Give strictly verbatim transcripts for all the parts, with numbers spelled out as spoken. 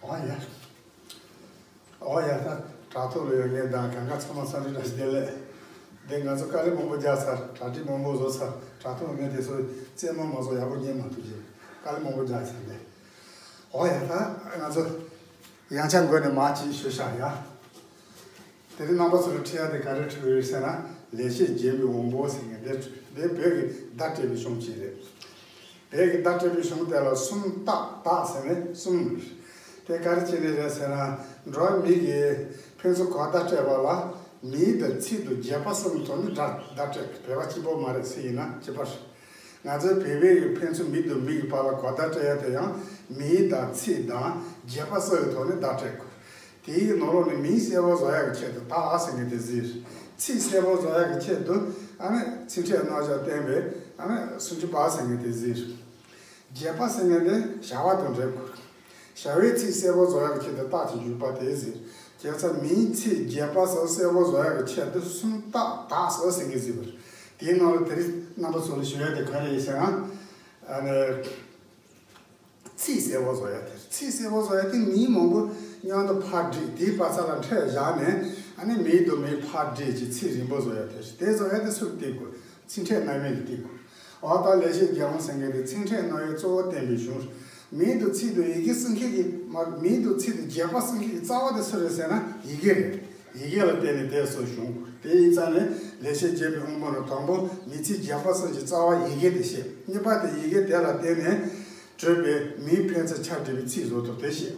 ཨོ་ཡ། ཨོ་ཡ། ད་དྲ་ཐོག་ལ་ཡོད་མཁན་དང་གང་ག་ཚང་མ་འཚམས་འདྲི་བཀྲ་ཤིས་བདེ་ལེགས། འདི་ང་ཚོ་དཀའ་ལས་མང་པོ་རྒྱག་ཚར། གྲ་སྒྲིག་མང་པོ་བཟོ་ཚར། དྲ་ཐོག་ངས་དེ་ཚོ་རྩེད་མོ་མ་བཟོ་ཡག་པོ་རྙེད་མ་ཐུབ་ཅིག། དཀའ་ལས་མང་པོ་རྒྱག་ཚར་འདི། ཨོ་ཡ། ད་ང་ཚོ་ཡང་བསྐྱར་འགོ་ནས་མར་ཅིག་ཞུ་བཞག་ཡ། དེ་རིང་རྣམ་པ་ཚོ་ལ་ཁྲིད་ཡ་དེ་ག་རེ་ཁྲིད་ཡོད་ཟེར་ན། ལེགས་བཤད་རྒྱན་པའི་དབང་པོ་ཟེར་མཁན་དེ། དེ་བོད་ཀྱི་བརྡ་སྤྲད་པའི་གཞུང་ཅིག་རེད། བོད་ཀྱི་བརྡ་སྤྲད་པའི་གཞུང་དེ་ལ་སུམ་རྟགས་དག་ཟེར་ནས་གསུམ་རེད། དེ་ག་རེ་བྱས་ནས་རེད་ཟེར་ན། འགྲོ་བ་མི་གིས་ཕན་ཚུན་གོ་བརྡ་སྤྲད་པ་ལ་མིང་དང་ཚིག་དང་རྒྱས་པ་གསུམ་ཐོག་ནས་བརྡ་བརྡ་སྤྲད། བོད་པ་གཅིག་པོ་མ་རེད། སུ་ཡིན་ན་གཅིག་པ་རེད། ང་ཚོའི་བོད་པའི་ཕན་ཚུན་མི་དང་མི་གི་བར་ལ་གོ་བརྡ་སྤྲད་ཡ་དེ་ཡང་མིང་དང་ཚིག་དང་རྒྱས་པ་སོགས་ཀྱི་ཐོག་ནས་བརྡ་སྤྲད་དགོས། དེའི་ནང་ལོགས་ནས་མིང་གསལ་པོ་བཟོ་ཡག་གི་ཆེད་དུ་རྟགས་ཟེར་མཁན་དེ་གཟིགས། ཚིག་གསལ་པོ་བཟོ་ཡག་གི་ཆེད་དུ་ཨ་ནི་ཚིག་ཕྲད་རྣམ་གཞག་བསྟན་པའི་ཨ་ནི་སུམ་ཅུ་པ་ཟེར་མཁན་དེ་གཟིགས། རྒྱས་པ་ཟེར་མཁན་དེ་བྱ་བ་དང་འབྲེལ་དགོས། བྱ་བའི་ཚིག་གསལ་པོ་བཟོ་ཡག་གི་ཆེད་དུ་རྟགས་ཀྱི་འཇུག་པ་དེ་གཟིགས། བྱས་ཙང་མིང་ཚིག་རྒྱས་པ་སོགས་གསལ་པོ་བཟོ་ཡག་གི་ཆེད་དུ་སུམ་རྟགས་དག་སོགས་ཟེར་མཁན་གཟིགས་པ་རེད། དེའི་ནང་ལ་དེ་རིང་རྣམ་པ་ཚོ་ལ་ཞུ་ཡ་དེ་ག་རེ་ཡིན་ཟེར་ན། ཨ་ནི། ཚིག་གསལ་པོ་བཟོ་ཡ་དེ། ཚིག་གསལ་པོ་བཟོ་ཡ་དེ་མིང་མང་པོ་མཉམ་དུ་ཕར་བསྒྲིགས། དེའི་བར་ས་ལ་ཕྲད་བཞག་ནས་ཨ་ནི་མིང་དང་མིང་ཕར་བསྒྲིགས་ཀྱི་ཚིག་རིང་པོ་བཟོ་ཡ་དེ། དེ་བཟོ་ཡ་དེ་སུར་བསྟན་དགོས། ཚིག་ཕྲད་རྣམ་དབྱེ་ལ་བསྟན་དགོས། འོ་ད་ལེགས་བཤད་རྒྱན་དབང་ཟེར་མཁན་དེ་ཚིག་ཕྲད་རྣམ་དབྱེ་གཙོ་བོ་བསྟན་པའི་གཞུང་། མིང་དང་ཚིག་དང་ཡི་གེ་གསུང་མཁན་གྱི་མ། མིང་དང་ཚིག་དང་རྒྱས་པ་གསུང་མཁན་གྱི་རྩ་བ་དེ་སུ་རེད་ཟེར་ན་ཡི་གེ་རེད། ཡི་གེ་ལ་བརྟེན་ནས་དེ་སོགས་བྱུང་། དེ་ཡིན་ཙང་ནས་ལེགས་བཤད་རྒྱན་པའི་དབང་པོ་ནས་དང་པོ་མིང་ཚིག་རྒྱས་པ་གསུམ་གྱི་རྩ་བ་ཡི་གེ་དེ་བཤད། གཉིས་པ་དེ་ཡི་གེ་དེ་ལ་བརྟེན་ནས་གྲུབ་པའི་མིང་ཕན་ཚུན་ཆ་འདྲ་བའི་ཚིག་བཟོ་ཐུབ་དེ་བཤད།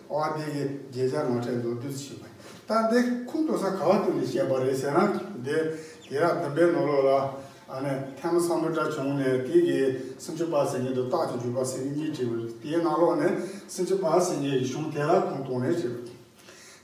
ཨོ་དེ་གི་བརྗོད་བྱ་ངོ་སྤྲོད་མདོར་བསྡུས་ཞུས་པ། ད་འདི་ཁུངས་གཏུགས་ས་ག་བ་གཏུགས་ནས་བཤད་པ་རེད་ཟེར་ན། འདི་དེ་ར་བདུན་པའི་ནང་ལོགས་ལ་ཨ་ནི་ཐལ་མོ་སམ་བྷོ་ཊ་བྱུང་ནས་དེ་གི་སུམ་ཅུ་པ་ཟེར་མཁན་དང་རྟགས་ཀྱི་འཇུག་པ་ཟེར་མཁན་གཉིས་བྲིས་པ་རེད། དེའི་ནང་ལོགས་ནས་སུམ་ཅུ་པ་ཟེར་མཁན་གྱི་གཞུང་དེ་ལ་ཁུངས་གཏུགས་ནས་བྲིས་པ་རེད།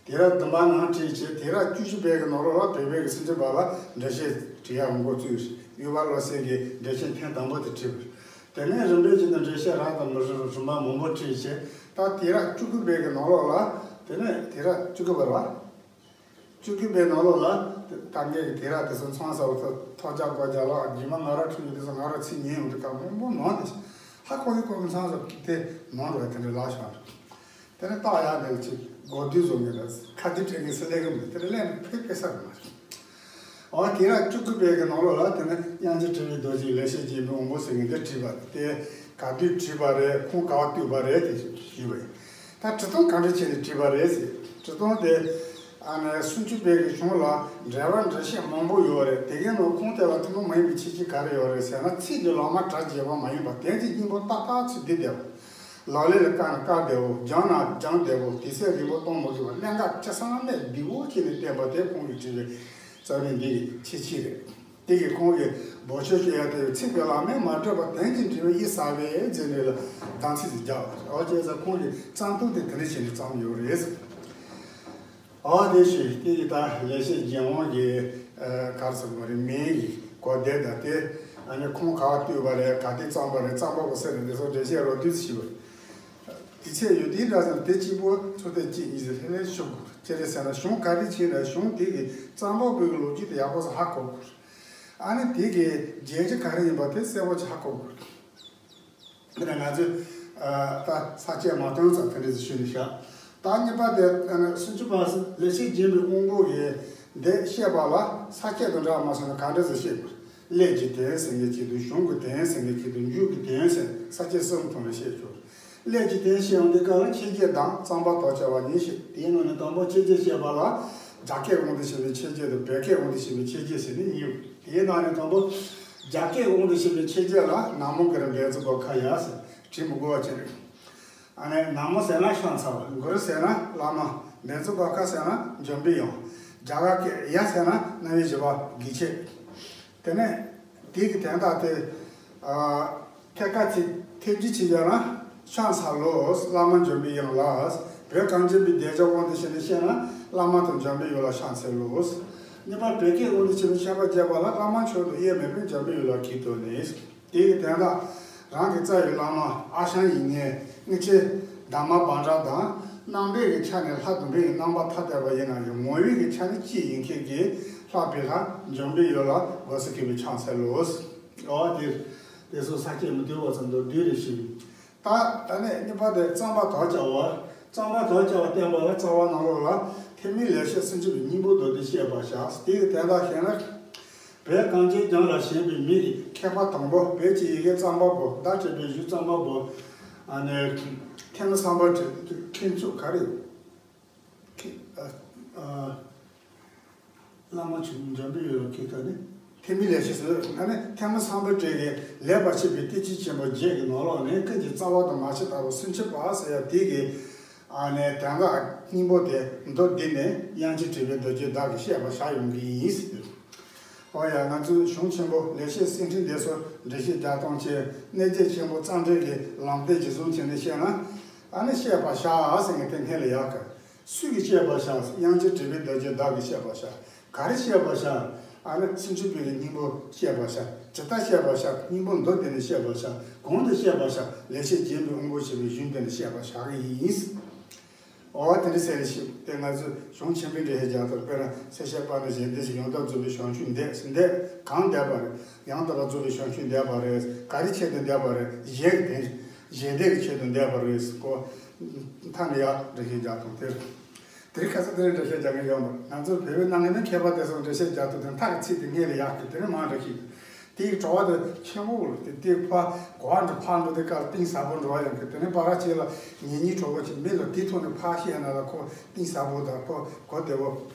དེ་ར་བདུན་པ་ནང་བྲིས་བྱས། དེ་ར་བཅུ་གཅིག་པའི་གི་ནང་ལོགས་ལ་བོད་པའི་གི་སུམ་ཅུ་པ་ལ་འགྲེལ་བཤད་བྲིས་ཡག་འགོ་བཙུགས། དབྱུག་པ་བློ་གསལ་གྱིས་འགྲེལ་བཤད་ཐེངས་དང་པོ་དེ་བྲིས་པ་རེད། དེ་ནས་རིམ་པས་བྱས་ནས་འགྲེལ་བཤད་རགས་དང་མི་རིགས་རིམ་པ་མང་པོ་བྲིས་བྱས། ད་དེ་ར་བཅུ་དགུ་པའི་གི་ནང་ལོགས་ལ། དེ་ནས་དེ་ར་བཅུ་དགུ་པ་རེད་བ། བཅུ་དགུ་པའི་ནང་ལོགས་ལ་ད་ངས་གི་དེ་ར་དེ་ཚོ་ཚང་ས་བ་ཐོ་ཐོ་ཅག་གོ་ཅག་ལ་རྗེས་མ་ང་ར་ཁྲིད་ཡོད། དེ་ཚོ་ང་ར་ཚིག་ཉན་ཡོང་དུས་སྐབས་མང་པོ་ནང་དེ་ཧ་གོ་ཡི་གོ་མི་ཚང་ས་དེ་ནང་རུ་བ་དེ་འདྲ་ལ་ཤོར་འདུག། དེ་ནས་རྟགས་ཡག་འདི་ཅིག་གོ་བསྡུས་བཟོ་ངེས་ལ་ཁ་བསྡུས་སྤྲད་ངེས་སུ་ལས་གི་མི་དེ་ལས་ནི་ཕེབས་ཕེབས་ས་རུ་མ་རེད། འོ་དེ་ར་བཅུ་དགུ་པའི་གི་ནང་ལོགས་ལ་དེ་ནས་དབྱངས་ཅན་གྲུབ་པའི་རྡོ་རྗེའི་ལེགས་བཤད་རྒྱན་པའི་དབང་པོ་ཟེར་མཁན་དེ་བྲིས་པ་དེ་ག་དུས་བྲིས་པ་རེད། ཁུངས་ག་བ་བཏུས་པ་རེད་དེ་ཞུས་པ་ཡིན། ད་བྲིས་སྟངས་ག་འདྲ་བྱས་ནས་བྲིས་པ་རེད་ཟེར། བྲིས་སྟངས་དེ་ཨ་ནི་སུམ་ཅུ་པའི་གི་གཞུང་ལ་འགྲེལ་པ་འགྲེལ་བཤད་མང་པོ་ཡོད་རེད། དེ་གའི་ནང་ཁུངས་དེ་ལ་ཐུན་མོང་མ་ཡིན་པའི་ཁྱད་ཆོས་ག་རེ་ཡོད་རེད་ཟེར་ན། ཚིག་གི་ལོག་སྨྲ་གྲགས་ཆེ་བ་མ་ཡིན་པ། དོན་གྱི་སྙིང་པོ་ཏག་ཏག་ཚིག་འདི་བདེ་བ། ལག་ལེན་ལ་བཀར་ན་བཀར་བདེ་བོ། སྦྱངས་ན་སྦྱང་བདེ་བོ། དུས་ཚོད་རིང་པོ་གཏོང་མི་དགོས་པ། གནད་འགག་ཆ་ཚང་གནད་བསྡུས་པོ་བྱས་ནས་བསྟན་པ་དེ་ཁོང་གིས་བྲིས་པའི་རྩ་བའི་འདི་གི་ཁྱད་ཆོས་རེད། དེ་གི་ཁོང་གིས་འབོད་ཆོག་ཤོད་ཡ་དེ་ཚིག་གི་ལམ་ནས་མ་འགྲོ་བར་དོན་གྱི་འབྲས་བུ་ཡིད་གསལ་བའི་མཛད་ནུས་ལ་དམ་ཚིག་ཅིག་བརྒྱབ། འོ་བྱས་ཙང་ཁོང་གིས་བརྩམས་སྟངས་དེ་དེ་འདྲ་བྱས་ནས་བརྩམས་ཡོད་རེད། འོ་དེ་ཞུས། དེ་གི་ད་ལེགས་བཤད་རྒྱན་དབང་གི་ཨ་ག་རེ་ཟེར་དགོས་རེད། མིང་གི་གོ་བདེ་ད་དེ་ཨ་ནི་ཁུངས་ག་བ་བཏུས་པ་རེད། ག་དུས་བརྩམས་པ་རེད། བརྩམས་པ་པོ་སུ་རེད། འདི་ཚོ་འགྲེལ་བཤད་རོབ་བསྡུས་ཞུས་པ་རེད། དུས་ཚོད་ཡོད་དུས་འདྲ་ཙམ་དེ་གཅིག་པོ་ཚོ་དེ་གཅིག་གཉིས་ཟེར་ལྷན་ལྷན་ཞུ་དགོས། ཅི་རེད་ཟེར་ན་གཞུང་ག་རེ་བྱས་ན་གཞུང་དེ་གི་བརྩམས་པ་པོའི་ལོ་རྒྱུས་དེ་ཡག་པོ་ཟེར་ཧ་གོ་དགོས། ཨ་ནི་དེ་གི་རྒྱན་ཆ་ག་རེ་ཡིན་པ་དེ་གསལ་པོ་ཅིག་ཧ་གོ་དགོས། དེ་ནས་ང་ཚོས་ཨ་ད་ས་བཅད་མ་བཏོན་ཙང་དེ་འདྲ་ཞིག་ཞུས་ནས་བཞག། ད་གཉིས་པ་དེ་ཨ་ནི་སུམ་ཅུ་པ་ལེགས་བཤད་རྒྱན་པའི་དབང་པོ་གི་འདི་བཤད་པ་ལ་ས་བཅད་དང་འདྲ་བ་མ་སོང་ན་ག་འདྲ་ཟེར་བཤད་དགོས། སླད་ཀྱི་དོན་ཟེར་མཁན་གཅིག་དང་། གཞུང་གི་དོན་ཟེར་མཁན་གཅིག་དང་། མཇུག་གི་དོན་ཟེར་ས་བཅད་གསུམ་ཐོག་ནས་བཤད་ཆོག། སླད་ཀྱི་དོན་བཤད་ཡོང་དུས་སྐབས་ལ་ཁྱད་ཆོས་དང་བརྩམས་པ་དང་བཅས་པ་གཉིས་བཤད། དེའི་ནང་ནས་དང་པོ་ཁྱད་ཆོས་བཤད་པ་ལ་རྒྱ་སྐད་དབང་དུ་བྱས་པའི་ཁྱད་ཆོས་དང་བོད་སྐད་དབང་དུ་བྱས་པའི་ཁྱད་ཆོས་ཟེར་ནས་གཉིས་ཡོད། དེའི་ནང་ནས་དང་པོ་རྒྱ་སྐད་དབང་དུ་བྱས་པའི་ཁྱད་ཆོས་ལ་ན་མོ་གུ་རུ་འབྲས་བུ་ག་ཡ་ཟེར་བྲིས་མི་དགོས་པ་བྱས་རེད། ཨ་ནི་ན་མོ་ཟེར་ན་ཕྱག་འཚལ་བ། གུ་རུ་ཟེར་ན་བླ་མ། འབྲས་བུ་ག་ཟེར་ན་འབྱོན་པའི་དབྱངས། རྒྱ་གར་སྐད་ཡ་ཟེར་ན་རྣམ་དབྱེ་བཞི་པ་དགེ་ཆོས། དེ་ནས་དེ་གི་དོན་དག་དེ་ཨ་ཐད་ཀར་ཚིག་ཐེབས་ཀྱི་བྱས་ཡོད་ན། ཕྱག་འཚལ་ལོ། བླ་མ་འབྱོན་པའི་དབྱངས་ལ། བོད་གངས་ཅན་པའི་གདུལ་བྱ་དབང་དུ་བྱས་ནས་བཤད་ན། བླ་མ་དང་འབྱོན་པའི་ཡུལ་ལ་ཕྱག་འཚལ་ལོ། གཉིས་པ་བོད་སྐད་དབང་དུ་བྱས་ནས་བཤད་པ་བྱས་པ་ལ། བླ་མ་མཆོག་ཏུ་དབྱེར་མེད་པའི་འབྱོན་པའི་ཡུལ་ལ་གུས་བཏུད་ནས། དེ་ཡི་དོན་དག་རང་གི་རྩ་བའི་བླ་མ་ཨ་ཞང་ཡིན་ངེས་སྔགས་ཆེན་དྷརྨ་བྷ་དྲ་དང་། རྣམ་འགྲེལ་གྱི་ཆ་ནས་ལྷ་བདུན་པོ་ཡི་རྣམ་པར་ཐ་དད་པ་ཡིན་ན་ཡང་། ངོ་བོའི་གི་ཆ་ནས་གཅིག་ཡིན་མཁན་གྱི་ལྷ་བི་ལྷ་འབྱོན་པའི་ཡུལ་ལ་སྒོ་སུ་ཁེ་བའི་ཕྱག་འཚལ་ལོ། འོ་དེ་དེ་ཚོ་ས་བཅད་མི་བསྡུ་བ་ཙམ་དུ་བསྡུས་རེ་ཞིག། ད་ད་ནས་གཉིས་པ་དེ་བརྩམས་པ་དང་བཅས་པ། རྩོམ་པ་དར་དཀར་བ་བསྟན་པ་ལ། རྩ་བ་ནང་ལོགས་ལ་ཐེག་དམན་ལེགས་བཤད་སུམ་ཅུ་པའི་སྙིང་པོ་མདོ་སྡེ་བཤད་པར་བྱ། དེ་ཡི་དོན་དག་བཤད་ན། བོད་གངས་ཅན་ལྗོངས་ལ་བཞེངས་པའི་མི་གི་མཁས་པ་དང་པོ། བོད་ཀྱི་ཡི་གེ་རྩོམ་པ་པོ། བརྡ་སྤྲད་པའི་གཞུང་རྩོམ་པ་པོ། ཨ་ནི་ཐེག་དམན་སམ་བྷོ་ཊ་མཁན་ཚོ་ག་རེ་ཡོད། ཨ་ཨ་བླ་མ་ཆོས་འཇམ་པའི་ཡུལ་ལ་ཁྱེད་ཀ་ནི་ཐེག་དམན་ལེགས་བཤད་ཟེར། ཨ་ནི་ཐེག་དམན་སམ་བྷོ་ཊ་གི་ལེགས་པར་ཕྱེ་བའི་བསྟན་བཅོས་ཆེན་པོ་བརྒྱད་ཀྱི་ནང་ལོགས་ནས་ཀུན་གྱི་རྩ་བ་དང་མ་ཕྱི་ལྟ་བུ་སུམ་ཅུ་པ་ཟེར་ཡ་དེ་གི་ཨ་ནི་དོན་དག་སྙིང་པོ་དེ་མདོ་སྡེ་ནས་དབྱངས་ཅན་གྲུབ་པའི་མདོ་རྒྱུད་བདག་གིས་བཤད་པར་བྱ་ཡོང་གི་ཡིན་ཟེར། ཨོ་ཡ། ང་ཚོའི་གཞུང་ཆེན་པོ་ལེགས་བཤད་གསེར་ཕྲེང་འདི་ཚོ་འགྲེལ་བཤད་རྒྱག་སྟངས་བྱས། གནད་བརྗོད་ཆེན་པོ་རྩ་འགྲེལ་གྱི་ལམ་སྟོན་གཞི་བཟུང་བྱས་ནས་བཤད་ན། ཨ་ནི་བཤད་པར་བྱ་ཟེར་མཁན་དེ་སྔོན་ལ་ཡོད་གི། སུ་གིས་བཤད་པར་བྱ། དབྱངས་ཅན་གྲུབ་པའི་མདོ་རྒྱུད་བདག་གིས་བཤད་པར་བྱ། ག་རེ་བཤད་པར་བྱ། ཨ་ནི་སུམ་ཅུ་པའི་སྙིང་པོ་བཤད་པར་བྱ། ཇི་ལྟར་བཤད་པར་བྱ། སྙིང་པོ་མདོ་སྡེ་ནས་བཤད་པར་བྱ། གང་དུ་བཤད་པར་བྱ། ལེགས་བཤད་རྒྱན་པའི་དབང་པོ་ཞེས་པའི་གཞུང་དེ་ནས་བཤད་པར་བྱ་གི་ཡིན། འོ་དེ་འདྲ་ཟེར་ཞིག་དེ་ང་ཚོས་གཞུང་ཆེན་པོའི་འགྲེལ་བཤད་རྒྱག་དུས། དཔེར་ན་སེར་བྱེས་པ་ནི་ཞལ་ལྡན་ཞིང་། ཡང་དག་རྫོགས་པའི་བྱང་ཆུབ་འདོད་ཟེར་འདོད་གང་འདོད་པ་རེད། ཡང་དག་པར་རྫོགས་པའི་བྱང་ཆུབ་འདོད་པ་རེད། ག་རེ་ཆེད་དུ་འདོད་པ་རེད། ཞལ་གྱི་དོན། ཞལ་ལྡན་གྱི་ཆེད་དུ་འདོད་པ་རེད་ཟེར་གོ། མཐའ་ནས་ཡར་འགྲེལ་བཤད་རྒྱག་སྟངས་དེ། དེ་རིང་ཁ་སང་དེ་རིང་འགྲེལ་བཤད་རྒྱག་མཁན་ཡོད་མ་རེད། ང་ཚོ་བོད་པའི་ནང་ནས་མཁས་པ་དེ་ཚོ་འགྲེལ་བཤད་རྒྱག་དུས་དེ་མཐའ་གི་ཚིག་དེ་སྔོན་ལ་ཡར་གི་དེ་ནས་མར་འགྲེལ་བཤད། དེའི་བྲོ་བ་དེ་ཆེན་པོ་རེད། དེ་དེ་ཕར་གོ་བ་འགྲོ་ཕར་འགྲོ་དེ་གར་གཏིང་ཟབ་པོ་འགྲོ་བ་ཡོང་གི། དེ་ནས་བར་ཅིག་ལ་ཉན་ཉན་འགྲོ་གི་ཅིག་མི་ལ་དེའི་ཐོག་ནས་ཕར་བཤད་ན་ལ་ཁོ་གཏིང་ཟབ་པོ་དང་ཁོ་གོ་བདེ་བོ་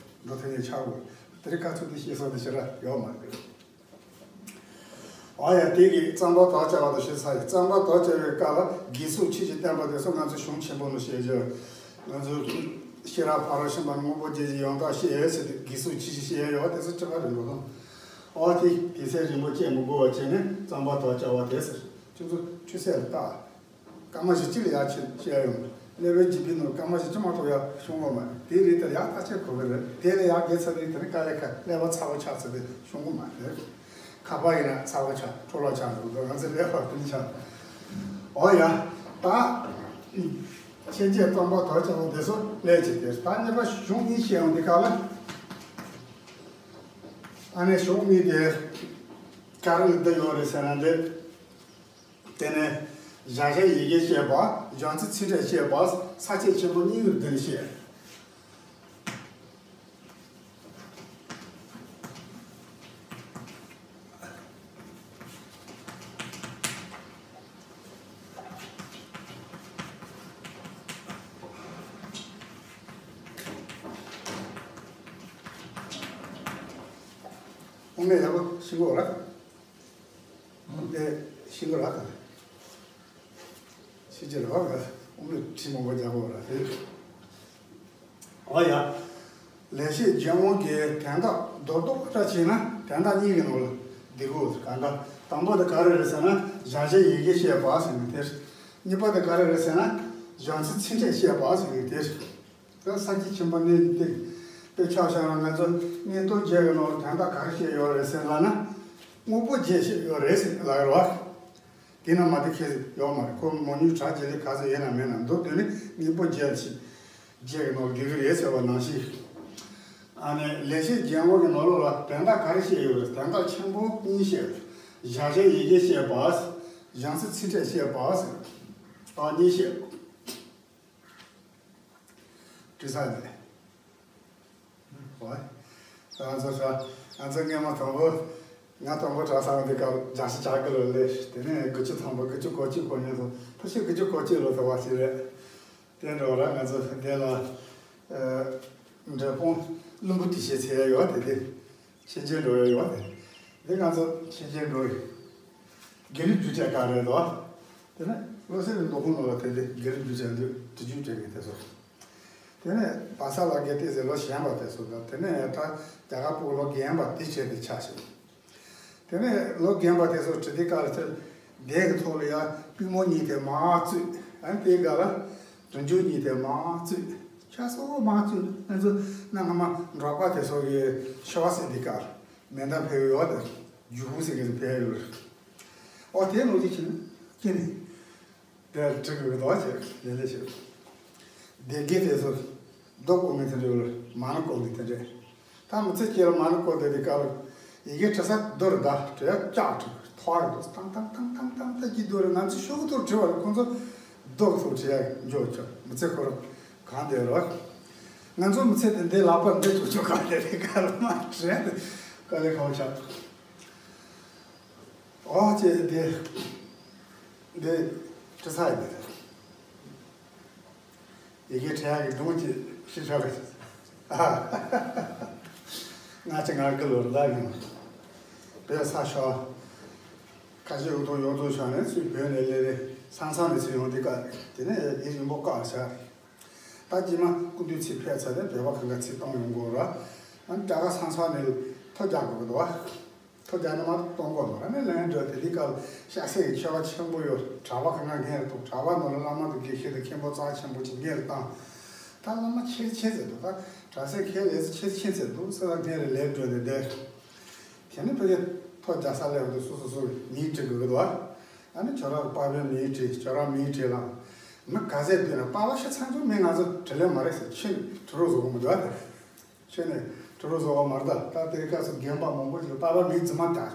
འགྲོ་ཐུབ་ཡས་ཆགས་དགོས། དེ་རིང་ཁ་ཚུགས་དེ་བཤད་ས་དེ་ཞེ་དྲག་ཡོད་མ་རེད། ཨ་ཡ། དེ་གི་རྩོམ་པ་དར་དཀར་བ་དང་བཤད་ཚར་ཡིན། རྩོམ་པ་དར་དཀར་བའི་སྐབས་ལ་དགེ་ཚུལ་ཆོས་ཀྱི་བསྟན་པ་དེ་ཚོ་ང་ཚོ་གཞུང་ཆེན་པོ་ནས་བཤད་རྒྱུ། ང་ཚོ་ཤེས་རབ་ཕ་རོལ་ཕྱིན་པ་དངོས་པོ་བརྒྱད་ཀྱི་ཡང་དག་བཤད་ཟེར་ཏེ་དགེ་ཚུལ་ཆོས་ཀྱི་བཤད་ཡོད་པ་དེ་ཚོ་ཅི་ག་རེད་འགྲོ་དང་། ཨོ་དེ་དེ་ཚེ་རིང་པོ་བཤད་མི་དགོས་པ་བྱས་ནས་རྩོམ་པ་དར་དཀར་བ་དེ་ཟེར། ཁྱོད་ཚོ་ཆུ་ཚོད་ལ་བལྟ། སྐར་མ་བཞི་བཅུ་ལ་ཡར་ཕྱིན་བཤད་ཡོང་། གནས་པའི་འཇིག་པའི་ནང་སྐར་མ་བཞི་བཅུ་མ་གཏོགས་ཡར་ཤོང་གི་མ་རེད། དེ་རེད། དེ་ཡར་ཐག་ཆོད་གོ་གི་རེད། དེ་ལས་ཡར་བརྒལ་ཚར་དུས་དེ་ནི་དཀའ་ལས་ཁག་ཀླད་པ་ཚ་བོ་ཆགས་ཚར་དུས་ཤོང་གི་མ་རེད། ཁ་པར་ཡིན་ན་ཚ་བོ་ཆགས། འཕྲོ་བརླག་ཆགས་འགྲོ་འདུག་ང་ཚོ་ཀླད་པ་དེ་ནི་ཆགས། འོ་ཡ། ད་ཕྱིན་ཆད་རྩོམ་པ་དར་དཀར་བ་དེ་ཚོ་ལས་བྱེད་དེ། ད་གཉིས་པ་གཞུང་གཉིས་བཤད་ཡོང་དུས་སྐབས་ལ། ཨ་ནི་གཞུང་གཉིས་དེ་ག་རེ་ལ་བསྡུས་ཡོད་རེད་ཟེར་ན། འདི། དེ་ནས་བྱ་བྱེད་ཡི་གེ་བཤད་པ། བྱང་ཆུབ་ཚིག་ཕྲད་བཤད་པ། ས་བཅད་ཆེན་པོ་གཉིས་ཀྱི་སྒོ་ནས་བཤད། དབུ་མེད་ཡག་པོ་ཤེས་དགོས་རེད། དེ་ཤེས་དགོས་རེད། ཤེས་ཀྱི་རེད་བ། དབུ་མའི་ཁྲིད་མང་པོ་རྒྱག་དགོས་རེད་དེ། འོ་ཡ། ལེགས་བཤད་ལྗོན་དབང་གི་དོན་དག་རྡོག་རྡོག་ཕར་བྱས་ན་དོན་དག་གཉིས་ཀྱི་ནང་ལ་འདུས་ཀྱི་ཡོད། གང་ལྟར་དང་པོ་དེ་ག་རེ་རེད་ཟེར་ན། བྱ་བྱེད་ཡི་གེ་བཤད་པ་ཟེར་ནི་དེ་རེད། གཉིས་པ་དེ་ག་རེ་རེད་ཟེར་ན། བྱང་ཆུབ་ཚིག་ཕྲད་བཤད་པ་ཟེར་ནི་དེ་རེད། ད་ས་བཅད་ཆེན་པོ་གཉིས་དེ་དཔེ་ཆ་བཞག་ན། ང་ཚོ་མངོན་རྟོགས་རྒྱན་གྱི་ནང་ལ་དོན་དག་ག་རེ་བཤད་ཡོད་རེད་ཟེར་ལབ་ན། དངོས་པོ་བརྒྱད་བཤད་ཡོད་རེད་ཟེར་ལབ་ཡོད་རེད་བ། དེ་ན་མ་དེ་ཁེལ་ཡོད་མ་རེད། ཁོ་མོ་ཉུང་གྲགས་ཀྱི་ལས་ག་ཚོད་ཡིན་ན་མིན་ན་མདོ་དོན་ནི་དངོས་པོ་བརྒྱད་ཅིག་བརྒྱད་ཀྱི་ནང་འདུས་ཀྱི་རེད་ཟེར་བ་ནང་བཞིན། ཨ་ནི་ལེགས་བཤད་ལྗོན་དབང་གི་ནང་ལོགས་ལ་དོན་དག་ག་རེ་བཤད་ཡོད་རེད། དོན་དག་ཆེན་པོ་གཉིས་བཤད། བྱ་བྱེད་ཡི་གེ་བཤད་པ། བྱང་ཆུབ་ཚིག་ཕྲད་བཤད་པ་ཟེར། ཨ་གཉིས་བཤད། དྲི་ས་ནས། ཨོ། ང་ཚོ་ཧྲ། ང་ཚོ་སྔོན་མ་དང་པོ། ང་དང་པོ་གྲྭ་ཚང་འདི་ག་རྒྱང་ཤིང་ལྕགས་ཀྱི་ལོ་ལས། དེ་ནས་དགུ་བཅུ་ཐམ་པ། དགུ་བཅུ་གོ་གཅིག་གོ་གཉིས་སོང་། ཕལ་ཆེར་དགུ་བཅུ་གོ་གཅིག་ལོ་ཐོབ་པ་ཞིག་རེད། དེ་འདྲ་བ་ར་ང་ཚོ་འདི་ལ། ཨ། འབྲས་སྤུངས་ལྷུན་པོ་དུས་ཆེན་ཟེར་ཡ་ཡོད་དེ། དེ་ཕྱིན་ཆད་འགྲོ་ཡ་ཡོད་དེ། དེ་ང་ཚོ་ཕྱིན་ཆད་འགྲོ་ཡི། དགེ་ལུགས་རྒྱུ་འབྲས་ག་རེ་འདུག་དེ་ནས་བློ་གསལ་བའི་མདོ་ཁུངས་ནང་ལ་དེ་དེ་དགེ་ལུགས་རྒྱུ་འབྲས་འདུག་དྲི་རྒྱུ་འབྲས་ཀྱི་དེ་ཚོ། དེ་ནས་བ་ས་ལ་དགེ་བལྟས་ཟེར་ལོ་གཞོན་པ་དེ་ཚོ་དང་། དེ་ནས་ད་རྒྱ་གར་པོ་ལོ་རྒན་པ་དེ་བྱས་ཏེ་ཆགས་ཤིང་། དེ་ནས་ལོ་རྒན་པ་དེ་ཚོ་བྲིས་དུས་སྐབས་ལ་དེ་འདས་ཀྱི་ཐོག་ལ་ཡ་པུས་མོ་གཉིས་དེ་མར་བཙུགས། ཨ་ནི་དེའི་སྒང་ལ་དུང་ཆོས་གཉིས་དེ་མར་བཙུགས། ཆ་སོ་མར་བཙུགས། ང་ཚོ་གནའ་སྔ་མ་འབྲོག་པ་དེ་ཚོ་གི་ཤོ་ཟེར་དུས་སྐབས་མེ་མདའ་ཕེབས་ཡོད་དེ། རྒྱུག་ཁུག་ཟེར་གི་ཕེབས་ཡོད་རེད། ཨོ་དེ་ནང་བཞིན་བྱས་ནས་ཁྱེར་ནས། དེར་འབྲི་དགོས་འདུག་ཅེས་ལན་ལན་བྱེད། སྡེ་དགེ་དེ་ཚོ་རྡོ་བརྐོ་མཁན་དེ་འདྲ་ཡོད་རེད། མ་ཎི་བརྐོ་མཁན་དེ་འདྲ། ད་མི་ཚེ་སྐྱེལ་མ་ཎི་བརྐོ་བསྡད་དུས་སྐབས་ལ་ཡི་གེ་འབྲི་ས་རྡོ་རེད། ད་འབྲི་ཡ་ལྕགས་འབྲི་ཐོག་རེད་འདུག་ཏང་ཏང་ཏང་ཏང་ཏང་ཏང་གི་རྡོ་རེད། ང་ཚོ་ཤོག་གུ་ཐོག་བྲིས་པ་རེད། ཁོང་ཚོ་རྡོ་གི་ཐོག་བྲིས་ཡ་འཇོག་ཆོག་མི་ཚེ་ཁོ་རང་ གང་དེ་རོ། ང་ཚོ་མི་ཚེ་དེ་འདི་ལག་པར་འདི་བཅུག་ཆོག་ག་དེ་རེད། ག་རེ་མ་དྲན་དེ་དཀའ་ལས་ཁག་ཆགས། ཨོ་ཅེ་དེ་འདི་ཁྲི་ས་ཡི་འདི་རེད། ཡི་གེ་བྲི་ཡག་གི་སྒྲུང་ཅིག་ཤེས་ཆོག་གི། ང་ཅི་ང་གི་ལོར་ད་ཡིན། བོད་ས་ཤོར། ཁ་ཆེ་འུ་ཐུག་ཡོངས་རྫོགས་ཤོར་ནས་ཚུར་བོད་ནས་སླེབས་རེད། ས་མཚམས་ནས་ཚུར་ཡོང་དུས་སྐབས་དེ་ནས་ཡིག་རིང་པོ་བཀག་བཞག་ད་རྗེས་མ་སྐུ་མདུན་ཚུར་ཕེབས་ཚར་ཏེ་བོད་པ་གང་ག་ཚུར་གཏོང་ཡོང་དགོས་ར། ཨ་ནི་དྲག་ས་མཚམས་ནས་ཐོ་རྒྱག་དགོས་ཀྱི་འདུག་བ། ཐོ་རྒྱག་ནས་མར་གཏོང་དགོས་འདུག་ཨ་ནི་ལན་འགྲོ་དེ་དུས་སྐབས་ཤ་སེ་གི་མཆོད་པ་ཆེན་པོ་ཡོད། གྲྭ་པ་གང་ག་སྔོན་ལ་ཐུག་གྲྭ་པ་ནང་ལ་བླ་མ་དང་དགེ་བཤེས་དང་མཁན་པོ་རྩ་ཆེན་པོ་ཅིག་སྔོན་ལ་བཏང་། ད་བླ་མ་ཆེ་ཆེ་ཟེར་འདུག་ད་གྲྭ་སའི་མཁན་ལས་ཆེ་ཆེ་ཟེར་འདུག་ས་ལ་སྔོན་ལ་ལེབ་འགྲོ་ནས་བསྡད། དེ་ནས་ཕ་གི་ཐོ་རྒྱག་ས་སླེབས་འདུག་སོ་སོ་སོ་མིང་བྲིས་དགོས་ཀྱི་འདུག་ཨ་ནི་ཁྱོད་རང་གི་པ་ཕའི་མིང་བྲིས། ཁྱོད་རང་མིང་བྲིས་ལ། མི་ག་ཚད་འདུག་ན་པ་ཕ་ཤི་ཚར་ཚོད་མིང་ང་ཚོ་དྲི་ལན་མ་རེད་ཟེར། ཁྱོད་ནི་དྲི་རོ་བཟོ་གི་མི་འདུག་ཨ། ཁྱོད་ནི་དྲི་རོ་བཟོ་གི་མ་རེད། ད་ད་དེ་སྐབས་སུ་རྒན་པ་མང་པོ་ཞིག་པ་ཕ་མིང་རྫུན་མ་བཏགས།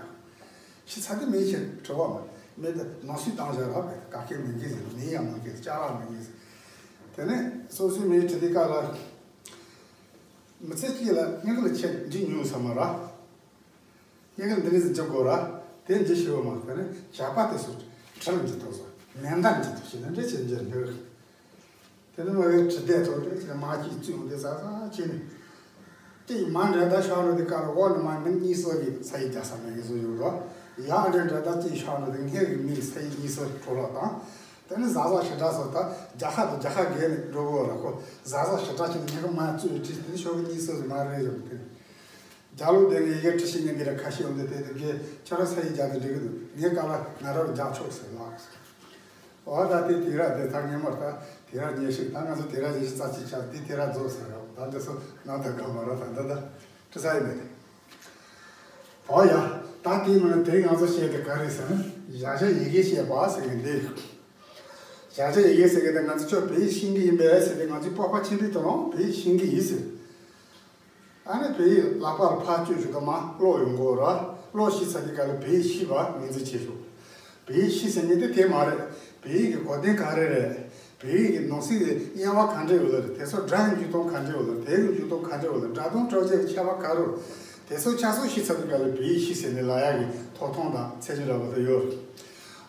ཤི་ཚར་དུས་མིང་ཆེ་དྲི་བ་མ་མེད་དུ་ནང་སུས་བཏང་བཞག་ར་བས་ག་སྐད་མིན་གྱི་ཟེར། མིང་ཡང་མིན་གྱི་ཅ་ལག་མིན་གྱི་ཟེར། དེ་ནས་སོ་སོའི་མིང་བྲིས་དུས་སྐབས་ལ། མི་ཚེ་གཅིག་ལ་སྙིང་ལ་ཆེ་འཇིགས་མྱོང་ས་མ་ར། སྙིང་ལ་འདི་འདྲ་ཟིག་འཇིགས་དགོས་ར། དེ་འཇིགས་ཤི་བ་མ་རེད། དེ་ནས་ཇག་པ་དེ་ཚོ་ཁྲིམས་འཇིགས་ཐུབ་ས་མེ་མདའ་འཇིགས་ཐུབ་ཞེས་ནས་འདྲ་བྱེད་འཇིགས་འདུག་དེ་ནས་མ་གི་དྲི་དེ་ཚོ་འདྲ་བྱེད་མ་གཅིག་བཙུན་དེ་ཟ་ཟ་བྱེད་ནས། དེ་ཡི་མ་འདྲ་ད་ཤོར་འགྲོ་དེ་ཀ་ལ་འོག་ནས་མ་མི་གཉིས་སོ་གི་ས་ཡི་རྒྱ་ས་མེད་གི་བཟོ་ཡོད་རོ། ཡང་འདྲ་འདྲ་ད་ཅིག་ཤོར་འགྲོ་དེ་སྔས་གི་མི་ས་ཡི་གཉིས་སོ་འཕྲོ་བརླག་དང་། དེ་ནས་ཟ་ཟ་ཞེ་དྲག་སོ་ད་རྒྱ་ཁ་དང་རྒྱ་ཁ་བརྒལ་ནས་འགྲོ་གི་ཡོད་ར། ཁོ་ཟ་ཟ་ཞེ་དྲག་བྱས་ནས་ཉི་ག་མ་བཙུན་བྲིས་དེ་ཤོར་གི་གཉིས་སོ་ཟིག་མ་རེད་ཡོད་དེ། རྒྱ་ལོ་དེ་ངས་ཡི་གེ་བྲི་ཤེས་མཁན་འདི་ར་ཁ་ཤས་ཡོང་དུས་དེ་དེ་གས་ཁྱོད་རང་ས་ཡི་རྒྱ་དེ་འགྲིག་གི་འདུག་ངས་ག་ལ་ང་རང་རྒྱག་ཆོག་ཟེར་ལགས། འོ་ད་དེ་དེ་ར་དེ་ད་ངས་མར་ད་དེ་ར་ཉེ་ཤིག་ད་ང་ཚོ་དེ་ར་ཉེ་ཤིག་རྩ་ཅིག་ཆགས་དེ་དེ་ར་རྫོགས་ཟེར་རོ། ད་འདི་ཚོ་ནང་དུ་ག་མ་ར་ད་ད་ད་བྲི་ས་ཡི་མེད་དེ། འོ་ཡ། ད་དེ་མིན་དེ་ང་ཚོ་བཤད་དེ་ག་རེ་ཟེར་ན་བཞག་བཞག་ཡི་གེ་བཤད་པ་ཟེར་གི་འདི། བཞག་བཞག་ཡི་གེ་ཟེར་གི་དེ་ང་ཚོ་ཁྱོད་བོད་ཡིག་ཤེས་ཀྱི་ཡིན་པས་ཟེར་ཏེ་ང་ཚོའི་སྤོབས་པ་ཆེན་པོའི་ཐོག་ལ་བོད་ཡིག་ཤེས་ཀྱི་ཡིན་ཟེར། ཨ་ནི་བོད་ཡིག་ལག་པར་ཕར་བཅུག་ཞུ་དང་མ་ཀློག་ཡོང་དགོས་ར། ཀློག་ཤེས་ཚར་དུས་ག་ལ་བོད་ཡིག་ཤེས་པ་ངོས་འཛིན་བྱེད་ཤོག་བོད་ཡིག་ཤེས་ཟེར་མཁན་དེ་དེ་མ་རེད། བོད་ཡིག་གི་གོ་དོན་ག་རེ་རེད། བོད་ཡིག་གི་ནང་གསེས་ཀྱི་དབྱེ་བ་ག་འདྲ་ཡོད་ལ་རེད། དེ་ཚོ་སྒྲ་ཡི་འཇུག་སྟངས་ག་འདྲ་ཡོད་ལ་རེད། དེ་གི་འཇུག་སྟངས་ག་འདྲ་ཡོད་ལ་རེད། སྒྲ་དང་སྒྲ་བརྗོད་ཀྱི་ཁྱད་པར་ག་རེ་རེད། དེ་ཚོ་ཆ་ཚང་ཤེས་ཚར་དུས་ག་ལ་བོད་ཡིག་ཤེས་ཟེར་ནས་ལབ་ཡག་གི་ཐོབ་ཐང་དང་ཚད་གཞི་འདྲ་བོ་དེ་ཡོད་རེད།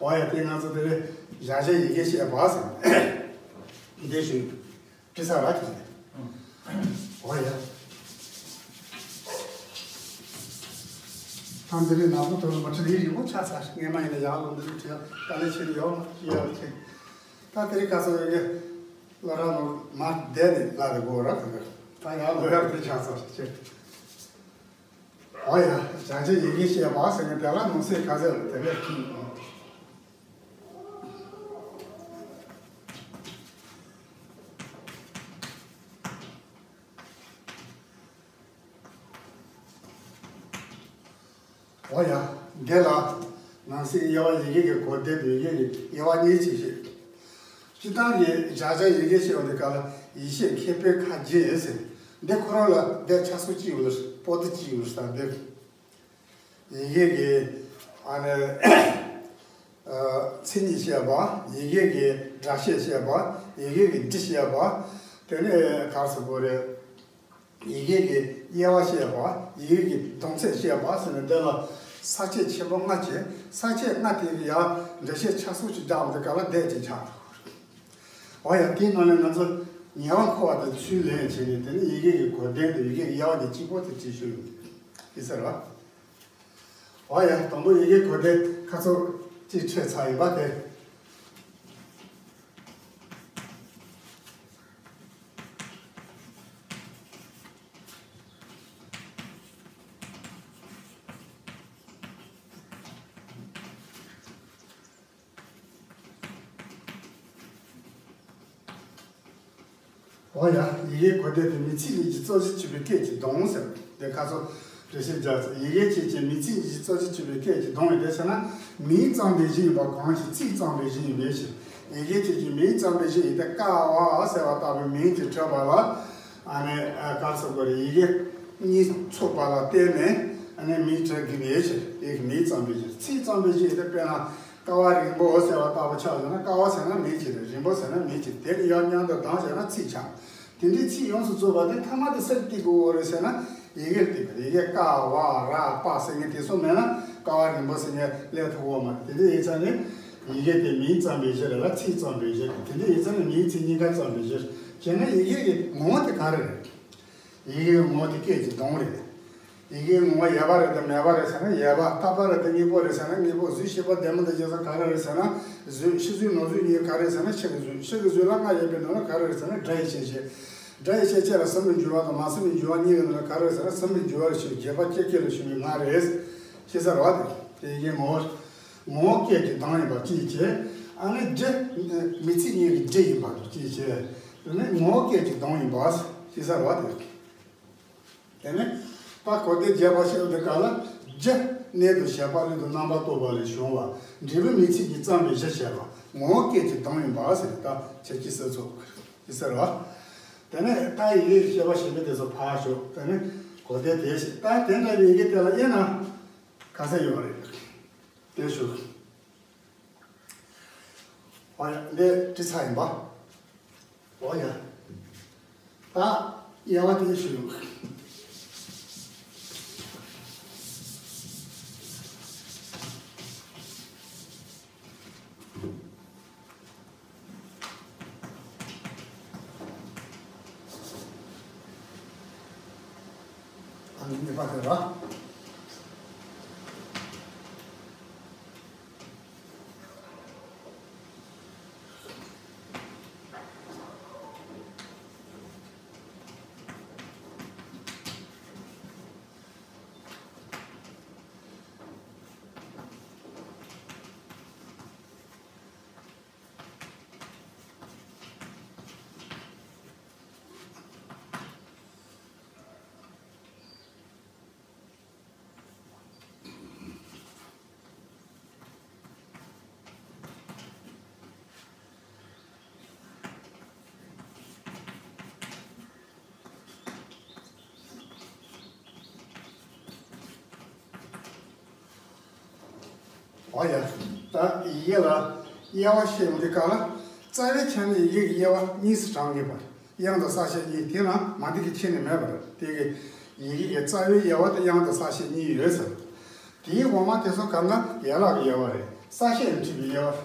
འོ་ཡ་དེ་ང་ཚོ་དེ་རེད། བཞག་བཞག་ཡི་གེ་བཤད་པ་ཟེར། འདི་ཞུ། བྲིས་ས་ར་ཁྱེད་ཀྱིས། འོ་ཡ། ཐང་འདི་རིགས་ནག་པོ་དོར་མ་བྲིས་ལས་རིང་པོ་ཆགས་ཚར། སྔས་མ་ཡིན་ན་ཡག་ལོ་འདི་རིགས་བྲིས་ཡག་དཀའ་ལས་ཆེ་ནི་ཡོད་མ་ཡོད་ལ་ཁྱེད། ད་དེ་རིང་ཁ་སང་ཡོད་གི་ལོ་ར་ལོ་མ་བསྡད་ནས་ལ་རེ་དགོས་ར་གང་གི་ད་ཡག་ལོ་ཡག་དེ་ཆགས་ཚར་ཁྱེད། འོ་ཡ། བྱང་ཆུབ་ཡི་གེ་བཤད་པ་ཟེར་ནས་དེ་ལ་ནང་གསེས་ཁ་ཟེར་དེ་ལས་ཁྱེད། འོ་ཡ། འདི་ལ་ནང་གསེས་དབྱེ་བ་ཡི་གེ་གི་གོ་བདེ་བའི་ཡི་གེ་གི་དབྱེ་བ་གཉིས་ཅིག་བཤད། སྤྱིར་བཏང་གི་བྱ་བྱ་ཡི་གེ་ཞེས་པ་འདི་ག་ལ་ཡིད་ཤེས་མཁས་པའི་ཁ་རྗེ་ཟེར། འདི་ཁོ་རང་ལ་འདི་ཆ་ཚུགས་གཅིག་ཡོད་ལ་པོ་ཏི་གཅིག་ཡོད་ལ་ས་འདི། ཡི་གེ་གི་ཨ་ནི་མཚན་ཉིད་བཤད་པ། ཡི་གེ་གི་སྒྲ་བཤད་བཤད་པ། ཡི་གེ་གི་འབྲི་བཤད་པ། དེ་ནས་ག་རེ་ཟེར་དགོས་རེད། ཡི་གེ་གི་དབྱེ་བ་བཤད་པ། ཡི་གེ་གི་སྡོམ་ཚིག་བཤད་པ་ཟེར་ནས་འདི་ལ་ས་བཅད་ཆེན་པོ་ལྔ་བྱས། ས་བཅད་ལྔ་དེ་གི་ཡང་འགྲེལ་བཤད་ཆ་ཚང་ཞིག་རྒྱག་པ་དེ་ག་ལ་བསྡད་ཅིག་ཆགས་འདུག་འོ་ཡ། དེའི་ནང་ནས་ང་ཚོ་ཉེ་བར་མཁོ་བ་དེ་ཚུར་ལེན་བྱས་ནས་དེ་ནི་ཡི་གེ་གི་གོ་དོན་དང་ཡི་གེ་གི་དབྱེ་བ་དེ་གཅིག་པོ་དེ་བྲིས་ཞུ་ཡིན་ཟེར་བ། འོ་ཡ། དང་པོ་ཡི་གེ་གོ་དོན་ཁ་ཚོར་གཅིག་འཕྲོད་ཚར་ཡིན་པ་དེ། འོ་ཡ། ཡི་གེ་གོ་དོན་དེ་མིང་ཚིག་གཉིས་ཀྱི་རྩོད་གཞི་གཅིག་པའི་སྐད་ཀྱིས་བསྡོམས་ཟེར། དེ་ཁ་སང་འགྲེལ་བཤད་རྒྱག་ཚེ་ཡི་གེ་གཅིག་ཀྱང་མིང་ཚིག་གཉིས་ཀྱི་རྩོད་གཞི་གཅིག་པའི་སྐད་ཀྱིས་བསྡོམས་ཡོད་དེ་བྱས་ན་མིང་ཙམ་པའི་གཞི་ཡིན་པ་གང་ཞིག་ཚིག་ཙམ་པའི་གཞི་ཡིན་པའི་ཕྱིར། ཡི་གེ་གཅིག་ཀྱང་མིང་ཙམ་པའི་གཞི་ཡིན་ཏེ་ཀ་བ་ཟེར་བ་ལྟ་བུའི་མིང་གཅིག་འཕྲོད་པ་ལ་ཨ་ནི་ག་རེ་ཟེར་དགོས་རེད། ཡི་གེ་གཉིས་ཚོགས་པ་ལ་བརྟེན་ནས་ཨ་ནི་མིང་འཕྲོད་དགོས་པའི་ཕྱིར། ཡི་གེ་མིང་ཙམ་པའི་གཞི། ཚིག་ཙམ་པའི་གཞི་ཡིན་ཏེ་དཔེར་ན། ཀ་བ་རིང་པོ་ཟེར་བ་ལྟ་བུ་ཆགས་ཡོད་ན་ཀ་བ་ཟེར་ན་མིང་གཅིག་རེད། རིང་པོ་ཟེར་ན་མིང་གཅིག་དེ་གཉིས་ཡར་མཉམ་དུ་བསྡམས་བྱས་ན་ཚིག་ཆགས། དེ་འདྲའི་ཚིག་ཡོངས་སུ་རྫོགས་པ་དེ་ཐ་མ་དེ་སུ་ལ་བརྟེན་དགོས་རེད་ཟེར་ན། ཡི་གེར་བརྟེན་པ་རེད། ཡི་གེ་ཀ་བ་ར་པ་ཟེར་མཁན་དེ་ཚོ་མེད་ན་ཀ་བ་རིམ་པ་ཟེར་མཁན་སླེབས་ཐུབ་ཀྱི་ཡོད་མ་རེད། དེ་འདྲ་ཡིན་ཙང་ནི་ཡི་གེ་དེ་མིང་ཙམ་པའི་གཞི་རེད་ལ་ཚིག་ཙམ་པའི་གཞི་རེད། དེ་འདྲ་ཡིན་ཙང་ནི་མིང་ཚིག་གཉིས་ཀ་ཙམ་པའི་གཞི་རེད། བྱས་ན་ཡི་གེ་གི་ངོ་བོ་དེ་ག་རེ་རེད། ཡི་གེའི་ངོ་བོ་དེ་སྐད་ཀྱི་གདངས་རེད། ཡི་གེའི་ངོ་བོ་ཡོད་པ་རེད་དམ་མེད་པ་རེད་ཟེར་ན་ཡོད་པ། རྟག་པ་རེད་དམ་དངོས་པོ་རེད་ཟེར་ན་དངོས་པོ། གཟུགས་ཤེས་པ་ལྡན་མིན་དང་བྱས་ཙང་ག་རེ་རེད་ཟེར་ན་གཟུགས། ཕྱི་གཟུགས་ནང་གཟུགས་གཉིས་ག་རེ་རེད་ཟེར་ན་ཕྱི་གི་གཟུགས། ཕྱི་གི་གཟུགས་ལ་ལྔ་ཡོད་པའི་ནང་ལ་ག་རེ་རེད་ཟེར་ན་སྒྲ་ཡི་ཤེས་བྱེད། སྒྲ་ཡི་ཤེས་བྱེད་ལ་ཟིན་པའི་འགྱུར་བ་དང་མ་ཟིན་པའི་འགྱུར་བ་གཉིས་ཀྱི་ནང་ལ་ག་རེ་རེད་ཟེར་ན་ཟིན་པའི་འགྱུར་བ་རེད། ཕྱིར་རྒྱས་པ་སྐྱེ་སྐྱེ་ལ་ཞུགས་པའི་ལྔ་རེད། ཤེས་ཚར་བ་དེ་དེ་ཡི་གེའི་ངོ་བོ། ངོ་བོ་སྐད་ཀྱི་གདངས་ཡིན་པ་གཅིག་བྱས། ཨ་ནི་སྒྲ་མིང་ཚིག་གཉིས་ཀྱི་སྒྲ་ཡིན་པ་དང་གཅིག་བྱས། དེ་ནས་ངོ་བོ་སྐད་ཀྱི་གདངས་ཡིན་པ་ཤེས་ཚར་བ་དེ། དེ་ནས་ད་གོ་བདེ་རྒྱས་པ་ཤེས་པའི་སྐབས་ལ་སྒྲ་གནས་དང་བྱེད་པ་ལས་དང་རྣམ་པར་རྟོག་པ་ལས་བྱུང་བ་འབྲས་བུ་མིང་ཚིག་གཉིས་ཙམ་པའི་གཞི་བྱས་པ་ངོ་བོ་སྐད་ཀྱི་གདངས་ཡིན་པ་ཟེར་ནས་ད་ཁྱེད་ཀྱིས་གསལ་ཚོགས་ཤེས་ཚར་བ། དེ་ནས་ད་ཡི་གེ་ཤེས་པ་ཞེས་པའི་དེ་ཚོ་ཕར་ཞོག་དེ་ནས་གོ་བདེ་དེ་ཞིག་ད་དེ་འདྲ་བའི་ཡི་གེ་དེ་ལ་དབྱེ་ན་ག་ཚད་ཡོད་རེད། དེ་ཞུ། འོ་ཡ། འདི་བྲིས་ཚར་ཡིན་པ། འོ་ཡ། ད་དབྱེ་བ་དེ་ཞུ། ཨ་ནི་གཉིས་པ་དེ་ར། འོ་ཡ། ད་ཡི་གེ་ལ་དབྱེ་བ་བཤད་ཡོང་དུས་སྐབས་ལ་རྩ་བའི་ཆ་ནས་ཡི་གེ་གི་དབྱེ་བ་གཉིས་སུ་གྲངས་ངེས་པ། དབྱངས་དང་གསལ་བྱེད་གཉིས། དེ་ནང་མ་འདི་གི་ཆེ་ནས་མེད་པ་རེད། དེ་གི་ཡི་གེ་གི་རྩ་བའི་དབྱེ་བ་དེ་དབྱངས་དང་གསལ་བྱེད་གཉིས་ཡོད་ཟེར། དེའི་འོག་མ་དེ་ཚོ་གང་ག་ཡན་ལག་གི་དབྱེ་བ་རེད། གསལ་བྱེད་ལ་འཁྲིད་པའི་དབྱེ་བ།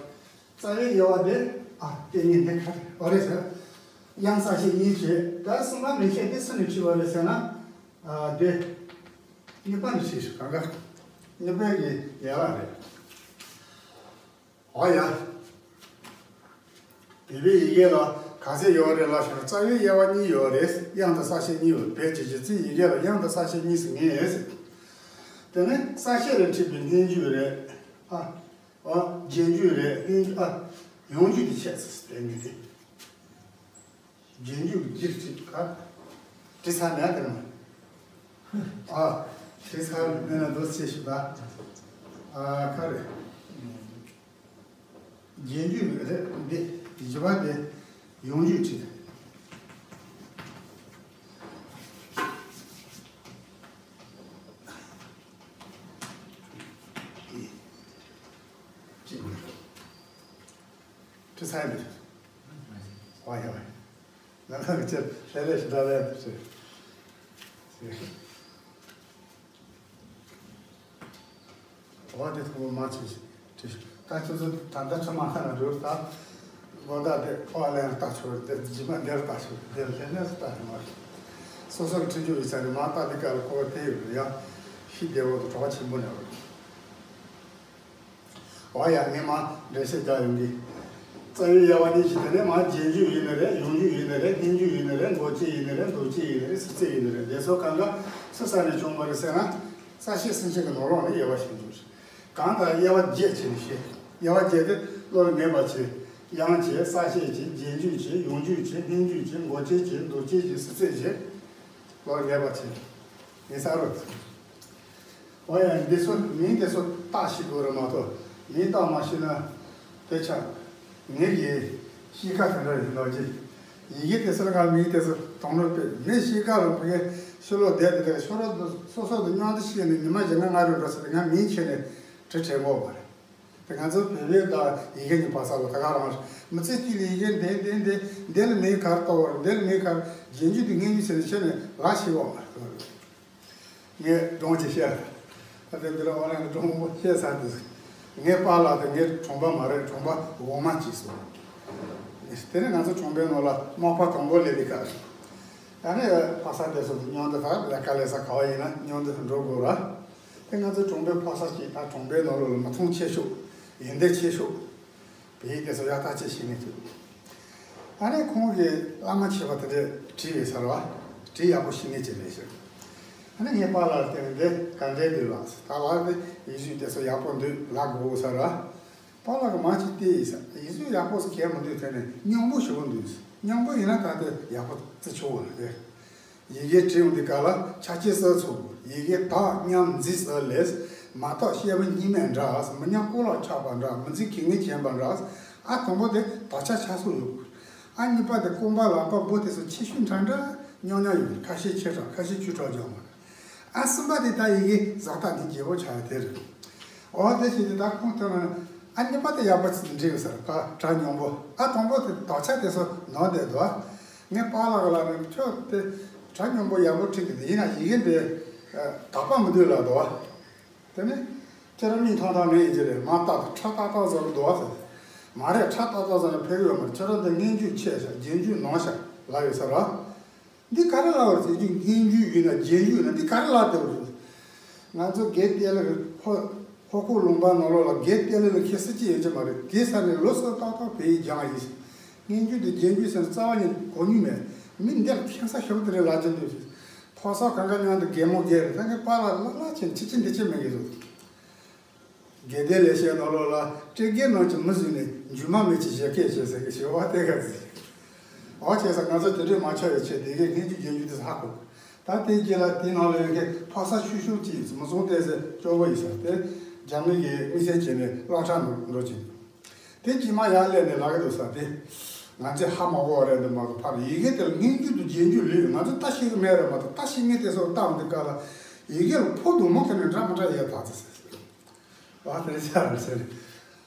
རྩ་བའི་དབྱེ་བ་དེ། ཨ། དེ་གཉིས་འདི་ག་རེ་རེད་ཟེར། དབྱངས་གསལ་བྱེད་གཉིས་བྱས། ད་གསུམ་པ་མིང་བྱེད་དེ་སུ་ནས་འཁྲིད་པ་རེད་ཟེར་ན། ཨ། དེ། གཉིས་པ་ནས་འཁྲིད་ཤིག་གང་ག་གཉིས་པའི་གི་ཡན་ལག་རེད། འོ་ཡ། བོད་པའི་ཡི་གེ་ལ་ག་ཚད་ཡོད་རེད་ལབ་ཞུ་ན་རྩ་བའི་དབྱེ་བ་གཉིས་ཡོད་རེད། དབྱངས་དང་གསལ་བྱེད་གཉིས་ཡོད། བོད་ཀྱི་གཞི་རྩའི་ཡི་གེ་ལ་དབྱངས་དང་གསལ་བྱེད་གཉིས་སུ་ངེས་ཟེར། དེ་ནས་གསལ་བྱེད་ལ་འཁྲིད་པའི་སྙན་བརྒྱུད་རེད། ཨ། འོ། རྗེས་འཇུག་རེད། སྙན་བརྒྱུད། ཨ། ཡོངས་བརྒྱུད་དེ་ཆད་ཟེར་དེ་ནི་དེ། རྗེས་འཇུག་རྗེས་ཚིག་ག་བྲིས་ཚར་མེད་དེ་ནི། ཨ། བྲིས་ཚར་མེད་ན་འདུག་སེ་ཞིག་ད། ཨ། ག་རེ། རྗེས་འཇུག་རེད་འདི། བཞི་པ་དེ་ཡོངས་བརྒྱུད་བྲིས། བྲིས་ཚར་ཡིན། ཨོ་ཡ། ང་རང་གི་ཆེད་ལས་ལས་ཞིག་འདྲ་ལས་ཡོད་ཟེར། ཨོ་དེ་ཐོག་མ་ཆེ་ཞིག་བྲིས། ད་ཁྱོད་ཚོ་ད་ལྟ་ཚོད་མ་ཁ་ན་འགྲོ་ད། དགོང་དག་དེ་ཨོ་ལན་ལྟ་ཆོག་དེ་རྗེས་མ་འདིར་ལྟ་ཆོག་དེ་ལྷན་ནས་ལྟ་མ། སོ་སོ་གི་ཁྲིད་རྒྱུ་ཡིན་ས་རེད། མ་ལྟ་དེ་ག་ལ་གོ་བ་དེ་ཡོད་ཡ། ཤི་བདེ་བོ་དང་གྲོགས་ཆེན་པོ་ནས། འོ་ཡ། ངས་མ་འགྲེལ་བཤད་རྒྱག་ཡོང་གི། རྩ་བའི་དབྱེ་བ་གཉིས་ཤིག་དེ་ནས་མ་རྗེས་འཇུག་ཡིན་ནི་རེད། ཡོངས་འཇུག་ཡིན་ནི་རེད། སྙན་འཇུག་ཡིན་ནི་རེད། མགོ་བྱེད་ཡིན་ནི་རེད། འདོགས་བྱེད་ཡིན་ནི་རེད། ཟུར་བརྩེགས་ཡིན་ནི་རེད། དེ་ཚོ་གང་ག་སུ་ས་ནས་བྱུང་བ་རེད་ཟེར་ན། གསལ་བྱེད་སུན་འབྱིན་གྱི་ནང་ལོགས་ནས་དབྱེ་བ་ཕྱེ་འཇུག་རེད། གང་ལྟར་དབྱེ་བ་བརྒྱད་བྱས་ནས་བཤད། དབྱེ་བ་བརྒྱད་དེ་བློ་ལ་ངེས་པ་བྱེད། དབྱངས་བྱེད། གསལ་བྱེད་བྱེད། རྗེས་འཇུག་བྱེད། ཡོངས་འཇུག་བྱེད། སྙན་འཇུག་བྱེད། མགོ་བྱེད་བྱེད། འདོགས་བྱེད་བྱེད། ཟུར་བརྩེགས་བྱེད། བློ་ལ་ངེས་པ་བྱེད། ངེས་ས་རུ། འོ་ཡ། འདི་ཚོ་མིང་དེ་ཚོ་བཏགས་ཤེས་དགོས་རེད་མ་གཏོགས། མིང་བཏགས་མ་ཤེས་ན་དེ་ཆགས། ངེད་ཀྱི་གཤིས་ཀ་དེ་འདྲ་ཡིན་ལོ་རྒྱུས། ཡི་གེ་དེ་ཚོ་ལ་མིང་དེ་ཚོ་དོགས་སློང་དཔེ་མེད། གཤིས་ཀ་ལ་ཕ་གི་ཕྱི་ལོགས་བསྡད་དེ་དེ་ཤོ་རོ་སོ་སོ་དང་མཉམ་དུ་ཤེས་ནས་ཉི་མ་བཞི་ལྔ་ལྔ་རེ་འགྲོ་ཚར་ཏེ་ང་མིང་ཁྱེར་ནས་བྲིས་བྲིས་འོང་བ་རེད། ང་ཚོ་བོད་པའི་ད་ཡི་གེ་གཉིས་པ་ས་ལ་ད་ག་རང་རེད། མི་ཚེ་གཅིག་ལ་ཡི་གེ་འདི་འདི་འདི་འདི་ལ་མིང་ག་རེ་བཏགས་པ་རེད། འདི་ལ་མིང་ག་རེ། རྗེས་འཇུག་དེ་སྔོན་འཇུག་ཟེར་ནས་ཕྱི་ནས་ལ་ཤེས་པ་མ་རེད། ངས་སྒྲུང་ཅིག་བཤད། ཨ་དེ་འདི་ལ་ཨོ་ལན་སྒྲུང་བཤད་ས་དེ། ངའི་པཱ་ལགས་དེ་ངའི་གྲོང་པ་མ་རེད། གྲོང་པ་འོག་མ་གཅིག་སོང་། དེ་ནས་ང་ཚོ་གྲོང་པའི་ནང་ལ་མ་ཕ་དང་པོ་སླེབས་པའི་སྐབས། ཨ་ནི་ཕ་ས་དེ་ཚོ་མཉམ་དུ་ད་ལས་ཀ་ལས་ས་ག་བ་ཡིན་ན་མཉམ་དུ་འགྲོ་དགོས་ར། དེ་ང་ཚོའི་གྲོང་པའི་ཕ་ས་གཅིག་ད་གྲོང་པའི་ནང་ལོགས་ལ་མི་ཚང་ཆེ་ཤོས། ཡོན་ཏན་ཆེ་ཤོས། བོད་ཡིག་དེ་ཚོ་ཡག་ཐག་ཆོད་ཤེས་མཁན་ཅིག། ཨ་ནི་ཁོང་གིས་བླ་མ་མཆོད་པ་དེ་འདྲས་བྲིས་ཡོད་ས་རེད་བ། བྲིས་ཡག་པོ་ཤེས་མཁན་ཅིག་རེད་ཟེར། ཨ་ནི་ངའི་པཱ་ལགས་དེ་ནི་འདི་ག་འདྲས་འདུག་ལགས་ཟེར། ད་ལགས་དེ་ཡིག་གཟུགས་དེ་ཚོ་ཡག་པོ་འདུག་ལབ་དགོས་ས་རེད་བ། པཱ་ལགས་ཀྱིས་མ་གཅིག་བལྟས་ཡིན་ས། ཡིག་གཟུགས་ཡག་པོ་ཟེར་གང་མི་འདུག་དེ་ནི་སྙིང་པོ་ཞེ་པོ་འདུག་ཟེར། སྙིང་པོ་ཡིན་ན་ད་དེ་ཡག་པོ་བརྩི་ཆོག་གི་རེད། ཡི་གེ་བྲིས་ཡོང་དུས་སྐབས་ལ་ཕྱག་ཕྱི་སྲོལ་ཚུགས། ཡི་གེ་དག་སྙམ་མཛེས་སུ་ལས། མ་དག་ཤེས་པ་གཉིས་མེད་འདྲ། མི་ཉམས་ཀོ་ལག་ཆགས་པ་འདྲ། མི་མཛེས་གད་སྙིགས་བྱིན་པ་འདྲ། ཨ་དང་པོ་དེ་དག་ཆ་ཆགས་སྲོལ་ཡོད། ཨ་གཉིས་པ་དེ་རྐང་པ་ལག་པ་སྦུག་དེ་ཚོ་ཆེ་ཤོས་འདྲ་འདྲ་མཉམ་མཉམ་ཡོད། ཁ་ཤས་ཆེ་དྲགས། ཁ་ཤས་ཆུང་དྲགས་ཀྱང་མ་རེད། ཨ་གསུམ་པ་དེ་ད་ཡི་གེ་བཟོ་ལྟ་དེ་བརྗེ་པོ་ཆགས་ཡ་དེ་རེད། འོ་དེ་བྱས་ཏེ་ད་ཁོང་ཐོན་ན་ཨ་གཉིས་པ་དེ་ཡག་པོ་འབྲི་ཡོད་ས་རེད། ཕར་གྲ་སྙོམས་པོ། ཨ་དང་པོ་དེ་དག་ཆ་དེ་ཚོ་ནོར་བསྡད་འདུག། ངས་པཱ་ལགས་ལ་ནི་ཁྱོད་དེ་གྲ་སྙོམས་པོ་ཡག་པོ་བྲིས་ཀྱི་འདུག། ཡིན་ན་ཡི་གེ་འདི་དག་པ་མི་འདུག་ལབ་འདུག། དེ་ནི་ཁྱེད་རང་མིག་མཐོང་ཐང་མེད་ཡིན་གྱི་རེད། མ་བཏགས་ཏེ་ཕྲ་ཏག་ཏག་བཟོ་གི་འདུག་ཟེར། མ་རེད། ཕྲ་ཏག་ཏག་བཟོ་ན་ཕན་གི་ཡོད་མ་རེད། ཁྱེད་རང་འདི་སྔོན་འཇུག་ཆད་ཤག། རྗེས་འཇུག་ནོར་ཤག་ལབ་ཡོད་ས་རེད། འདི་ག་རེ་ལབ་པ་རེད་ཟེར་དུས། སྔོན་འཇུག་ཡིན་ན་རྗེས་འཇུག་ཡིན་ན་འདི་ག་རེ་ལབ་བསྡད་པ་རེད། ང་ཚོ་དགེ་ལྡན་ལ་ཧོ་ཧོ་ཁུག་ལུང་པ་ནང་ལོགས་ལ་དགེ་ལྡན་ལ་ཁྱད་གསོད་ཅི་ཡོད་ཀྱི་མ་རེད། དེ་ས་ནས་ལོ་གསུམ་ཏག་ཏག་བོད་ཡིག་སྦྱངས་ཡིན། སྔོན་འཇུག་དང་རྗེས་འཇུག་ཟེར་ན་རྩ་བ་ཉིད་གོ་མྱོང་མེད། མི་འདི་ལ་ཁྱད་མཚར་ཞེ་པོ་དེ་རེད་ལབ་ཀྱི་འདུག། ཕོ་གསར་གང་ག་མཉམ་དུ་གད་མོ་བགད་རེད། ད་ངས་པཱ་ལགས་ལ་ལ་ཆེན་ཆེ་ཆེ་འདི་ཆེ་མེད་གི་འདུག། དགེ་ལྡན་ལེགས་བཤད་ནང་ལོགས་ལ་སྤྲེལ་རྒན་རྣམས་ཀྱི་མི་བཟོད་ནས། མཇུག་མ་མེད་ཀྱི་བཞད་གད་བྱེད་ཟེར་གི་ཞེས་པ་དེ་ག་ཚོད། འོ་བྱས་ཙང་ང་ཚོ་དེ་འདྲས་མ་ཆགས་པའི་ཆེད་དེ་གའི་སྔོན་འཇུག་རྗེས་འཇུག་དེ་ཧ་གོ། ད་དེ་རྗེས་ལ་དེའི་ནང་ལ་ཡོད་མཁན་ཕོ་གསར་ཆུང་ཆུང་གཅིག་མི་ཚང་དེ་ཚོ་སྐྱོ་པོ་ཡིན་ས། དེ་རྒྱ་མི་གིས་དམིགས་བསལ་བྱས་ནས་གློག་ཁྲ་འགྲོ་འགྲོ་ཅིང་། དེ་རྗེས་མ་ཡར་སླེབས་ནས་ལབ་གི་འདུག་ས། དེ་ང་ཚོས་ཧ་མ་གོ་བ་རེད་འདུག་མ་གཏོགས། ཕར་ཡི་གེ་དེ་ལ་སྔོན་འཇུག་དང་རྗེས་འཇུག་ལོས་ང་ཚོས་ལྟ་ཤེས་གི་མེད་རེད་མ་གཏོགས། ལྟ་ཤེས་མཁན་དེ་ཚོར་ལྟ་འོང་དུས་སྐབས་ལ་ཡི་གེ་ལ་ཕོ་དང་མོ་དེ་ནས་འདྲ་མི་འདྲ་ཡོད་ད་ཚོད་ཟེར། ཨ་དེ་ཆ་རེད་ཟེར།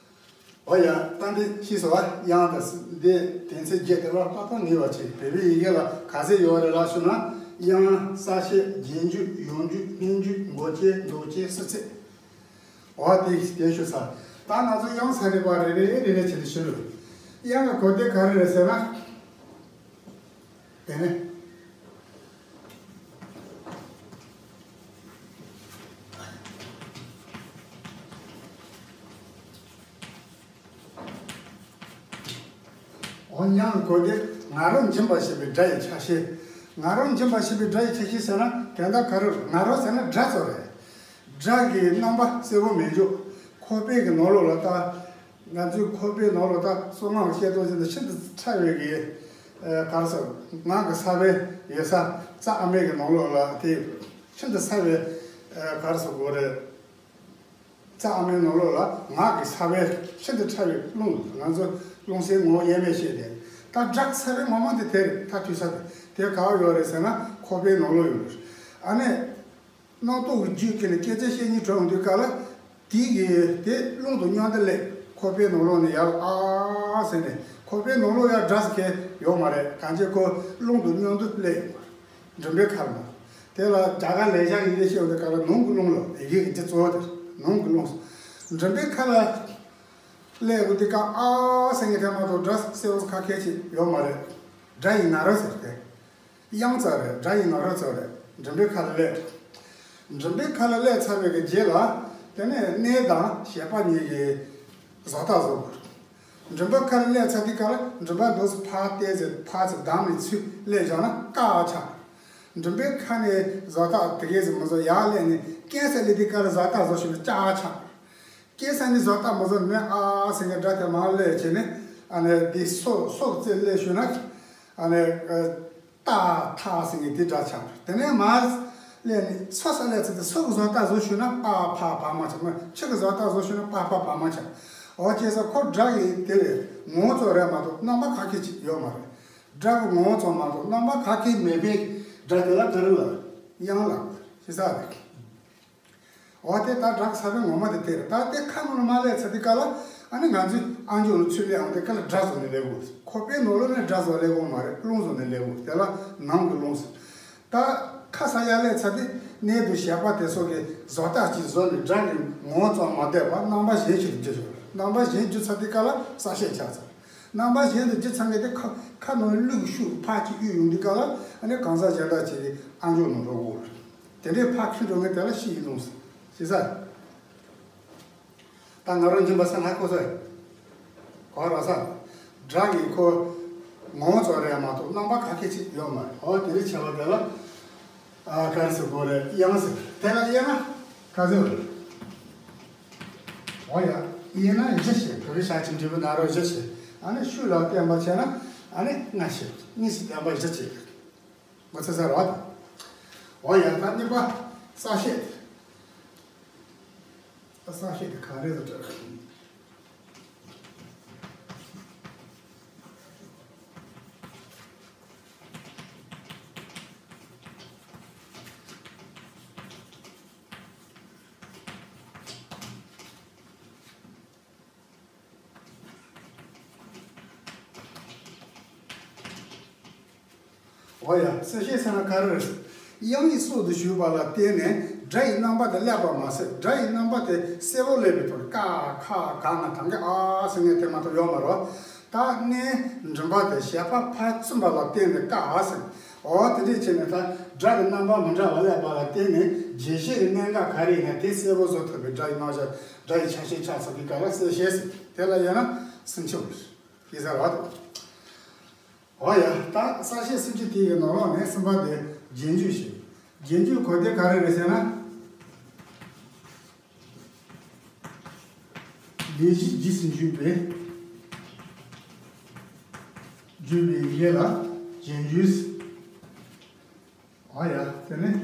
འོ་ཡ། ད་འདི་ཤེས་སོང་བ། དབྱངས་དང་འདི་དོན་ཚན་བརྒྱད་དེ་ལ་ཏག་ཏག་ངེས་པ་བྱེད། བོད་པའི་ཡི་གེ་ལ་ག་ཚད་ཡོད་རེད་ལབ་ཞུ་ན། དབྱངས། གསལ་བྱེད། རྗེས་འཇུག་ཡོང་འཇུག་སྔོན་འཇུག་མགོ་ཅན། འདོགས་ཅན། ཕྱི་ཚེག། འོ་དེ་དེ་ཞུ་ཚར། ད་ང་ཚོ་དབྱངས་ཟེར་ནས་པ་རེ་རེ་རེ་རེ་བྱས་ནས་ཞུ་རོགས། དབྱངས་ཀྱི་གོ་དོན་ག་རེ་རེད་ཟེར་ན། དེ་ནས། འོ་དབྱངས་གོ་དེ་ང་རོ་འབྱིན་པ་ཞེས་པའི་སྒྲ་ཡི་ཆ་ཤས། ང་རོ་འབྱིན་པ་ཞེས་པའི་སྒྲ་ཡི་ཆ་ཤས་ཟེར་ན་དོན་དག་ག་རེ་རེད། ང་རོ་ཟེར་ན་སྒྲ་ཚོ་རེད། སྒྲ་གི་རྣམ་པ་གསལ་པོ་མི་འཇུག། ཁོག་པའི་གི་ནང་ལོགས་ལ་ད། ང་ཚོའི་ཁོག་པའི་ནང་ལོགས་ད་གསང་སྔགས་ཀྱི་བཤད་སྟངས་བྱས་ན་ཤིན་ཏུ་ཕྲ་བའི་གི། ཨ་ག་རེ་ཟེར། ངག་གི་ས་བོན་ཡོད་ས། རྩ་ཨ་མའི་གི་ནང་ལོགས་ལ་དེ་ཤིན་ཏུ་ཕྲ་བའི། ཨ་ག་རེ་ཟེར་དགོས་རེད། རྩ་ཨ་མའི་ནང་ལོགས་ལ་ངག་གི་ས་བོན་ཤིན་ཏུ་ཕྲ་བའི་རླུང་། ང་ཚོ་རླུང་སེམས་ངོ་བོ་དབྱེར་མེད་བཤད་དེ། ད་སྒྲ་གི་ས་བོན་ངོ་མ་དེ་དེ་རེད། ད་ཐོས་ས་དེ་དེ་ག་བ་ཡོད་རེད་ཟེར་ན་ཁོག་པའི་ནང་ལོགས་ཡོད་རེད། ཨ་ནི། རྣམ་རྟོག་གི་རྒྱུད་ཀྱི་ནི་སྐད་ཆ་བཤད་སྙིང་བྲོ་ཡོང་དུས་སྐབས་ལ། དེ་གི་དེ་རླུང་དང་མཉམ་དུ་སླེབས། ཁོག་པའི་ནང་ལོགས་ནས་ཡར་ཨ་ཟེར་ནས། ཁོག་པའི་ནང་ལོགས་ཡར་སྒྲ་ཟེར་མཁན་ཡོད་མ་རེད། གང་ཅི་ཁོ་རླུང་དང་མཉམ་དུ་སླེབས་ཡོད་མ་རེད། མགྲིན་པའི་ཁ་ལ་མ། དེ་ལ་རྒྱ་གར་ལེགས་སྦྱར་ཡི་གེ་བཤད་ཡོང་དུས་སྐབས་ལ་ནང་གི་རླུང་ལ། ཡི་གེ་གི་འདི་གཙོ་བོ་དེ་ནང་གི་རླུང་། མགྲིན་པའི་ཁ་ལ་སླེབས་དགོས་དུས་སྐབས་ཨ་ཟེར་མཁན་དེ་མ་གཏོགས་སྒྲ་གསལ་བོ་ཁ་ཁད་ཅིག་ཡོད་མ་རེད། སྒྲ་ཡི་ང་རོ་ཟེར་ཏེ། དབྱངས་རྩ་རེད། སྒྲ་ཡི་ང་རོ་རྩ་རེད། མགྲིན་པའི་ཁ་ལ་སླེབས། མགྲིན་པའི་ཁ་ལ་སླེབས་ཚར་བའི་གི་རྗེས་ལ། དེ་ནས་སྣ་དང་ཞལ་པ་གཉིས་ཀྱིས་བཟོ་ལྟ་བཟོ་དགོས། མགྲིན་པའི་ཁ་ལ་སླེབས་ཚར་དུས་སྐབས་ལ་མགྲིན་པ་འདུག་སེ་ཕར་བལྟས་ཚེ་ཕར་ཚུར་བསྡམས་ནས་ཚུར་སླེབས་བཞག་ན་ཀ་ཆགས། མགྲིན་པའི་ཁ་ནས་བཟོ་ལྟ་དེ་གས་ཟེར་མི་བཟོ། ཡར་སླེབས་ནས་སྐེ་ས་སླེབས་དུས་སྐབས་ལ་བཟོ་ལྟ་བཟོ་ཞུ་ན་ཅ་ཆགས། སྐེ་ས་ནས་བཟོ་ལྟ་མི་བཟོ་ནས་ཨ་ཟེར་མཁན་སྒྲ་དེ་མར་སླེབས་བྱས་ནས། ཨ་ནི་འདི་སོ་སོ་རྩེ་སླེབས་ཞུ་ན། ཨ་ནི་ཏ་ཐ་ཟེར་མཁན་དེ་སྒྲ་ཆགས། དེ་ནས་མར་སླེབས་ནས་སོ་ས་སླེབས་ཚེ་དེ་སོ་གི་བཟོ་ལྟ་བཟོ་ཞུ་ན་པ་ཕ་བ་མ་ཆགས། མ་ཕྱི་གི་བཟོ་ལྟ་བཟོ་ཞུ་ན་པ་ཕ་བ་མ་ཆགས། འོ་བྱས་ཙང་ཁོ་སྒྲ་ཡི་དེ་རེད། ངོ་བོ་ཙམ་རེད་མ་གཏོགས་རྣམ་པ་ག་གེ་ཅིག་ཡོད་མ་རེད། སྒྲ་གི་ངོ་བོ་ཙམ་མ་གཏོགས་རྣམ་པ་ག་གེ་མེད་པའི་སྒྲ་དེ་ལ་ག་རེ་ལབ། དབྱངས་ལབ། ཤེས་ས་རེད། འོ་དེ་ད་སྒྲ་གི་ས་བོན་ངོ་མ་དེ་དེ་རེད། ད་དེ་ཁ་ནང་ལ་མ་སླེབས་ཚར་དུས་སྐབས་ལ་ཨ་ནི་ང་ཚོས་ཨ་མཆོག་ལ་ཚུར་སླེབས་འོང་དུས་སྐབས་ལ་སྒྲ་བཟོ་ནས་སླེབས་དགོས། ཁོག་པའི་ནང་ལོགས་ནས་སྒྲ་བཟོ་སླེབས་དགོས་མ་རེད། རླུང་བཟོ་ནས་སླེབས་དགོས། དེ་ལ་ནང་གི་རླུང་ཟེར། ད་ཁ་ས་ཡར་སླེབས་ཚར་དུས་གནད་དུ་བྱས་པ་དེ་སོགས་ཀྱི་བཟོ་ལྟ་ཅིག་བཟོས་ནས་སྒྲ་གི་ངོ་བོ་ཙམ་མ་བསྡད་པར་རྣམ་པ་གཞན་ཞིག་ཏུ་བསྒྱུར་ཆོག་རྣམ་པ་གཞན་བསྒྱུར་ཚར་དུས་སྐབས་ལ་གསལ་བཤད་ཆགས་ཚར། རྣམ་པ་གཞན་དུ་བསྒྱུར་ཚར་མཁན་དེ་ཁ་ཁ་ནང་བླུགས་ཤུགས་ཕར་ཅིག་གཡུག་ཡོང་དུས་སྐབས་ལ་ཨ་ནི་གང་ཟག་གཞན་དག་ཅིག་གི་ཨ་མཆོག་ནང་འགྲོ་དགོས་རེད། དེ་འདྲའི་ཕར་འཁྱེར་འགྲོ་མཁན་དེ་ལ་ཕྱི་ཡི་རླུང་ཟེར། ཤེས་ས། ད་ང་རང་འཇིམ་པ་ས་ང་ཁོ་ཚོས་གོ་ར་ས། སྒྲ་གི་ཁོ་ངོ་བོ་ཙམ་རེད་མ་གཏོགས་རྣམ་པ་ག་གེ་ཅིག་ཡོད་མ་རེད། འོ་དེ་རིགས་བྱས་པ་དེ་ལ་ཨ་ག་རེ་ཟེར་དགོས་རེད། དབྱངས་ཟེར། དེ་ལ་དབྱེ་ན་ག་ཚོད་རེད། འོ་ཡ། དབྱེ་ན་བཞི་བྱས། བོད་རིགས་ཤ་ཆེན་འབྲས་བུ་ན་རོ་བཞི་བྱས། ཨ་ནི་ཤུགས་ལ་བརྟེན་པ་བྱས་ན་ཨ་ནི་ལྔ་བྱས། གཉིས་སུ་བརྟེན་པ་བཞི་བྱས། མི་ཚེ་ས་རོ། འོ་ཡ། ད་གཉིས་པ་གསལ་བཤད། གསལ་བཤད་དེ་ག་རེ་རེད་དྲན། འོ་ཡ། གསལ་བཤད་ཟེར་ན་ག་རེ་རེད། དབྱངས་ཡིག་སྲོག་ཏུ་ཞུགས་པ་ལ་བརྟེན་ནས་སྒྲ་ཡི་རྣམ་པ་དེ་སླེབས་པ་མ་ཟད། སྒྲ་ཡི་རྣམ་པ་དེ་གསལ་པོ་སླེབས་པའི་ཐོག་ནས་ཀ་ཁ་ག་ང་ད་ག་ཨ་ཟེར་མཁན་དེ་མ་གཏོགས་ཡོད་མ་རེད། ད་སྣའི་མགྲིན་པ་དེ་ཞལ་པར་ཕར་བཙུམས་པ་ལ་བརྟེན་ནས་ཀ་ཨ་ཟེར། འོ་དེ་འདྲས་བྱས་ནས་ད་སྒྲ་གི་རྣམ་པ་མི་འདྲ་བ་སླེབས་པ་ལ་བརྟེན་ནས་བརྗོད་བྱེད་ཀྱི་གནད་འགག་ག་རེ་ཡིན་ན་དེ་གསལ་པོ་བཟོ་ཐུབ་པའི་སྒྲ་ཡི་རྣམ་གཞག་སྒྲ་ཡི་ཆ་ཤས་ཆགས་ཚར་དུས་སྐབས་ལ་གསལ་བཤད་ཟེར། དེ་ལ་དབྱེ་ན་སུམ་ཅུ་རེད། ཤེས་ས་རེད་བ། འོ་ཡ། ད་གསལ་བཤད་སུམ་ཅུ་དེ་ཡི་ནང་ལོགས་ནས་གསུམ་པ་དེ་རྗེས་འཇུག་བྱེད། རྗེས་འཇུག་གོ་དོན་ག་རེ་རེད་ཟེར་ན། ལས་གཞི་རྗེས་སུ་འཇུག་པའི་འཇུག་པའི་ཡི་གེ་ལ་རྗེས་འཇུག་ཟེར། ཨ་ཡ། དེ་ནས་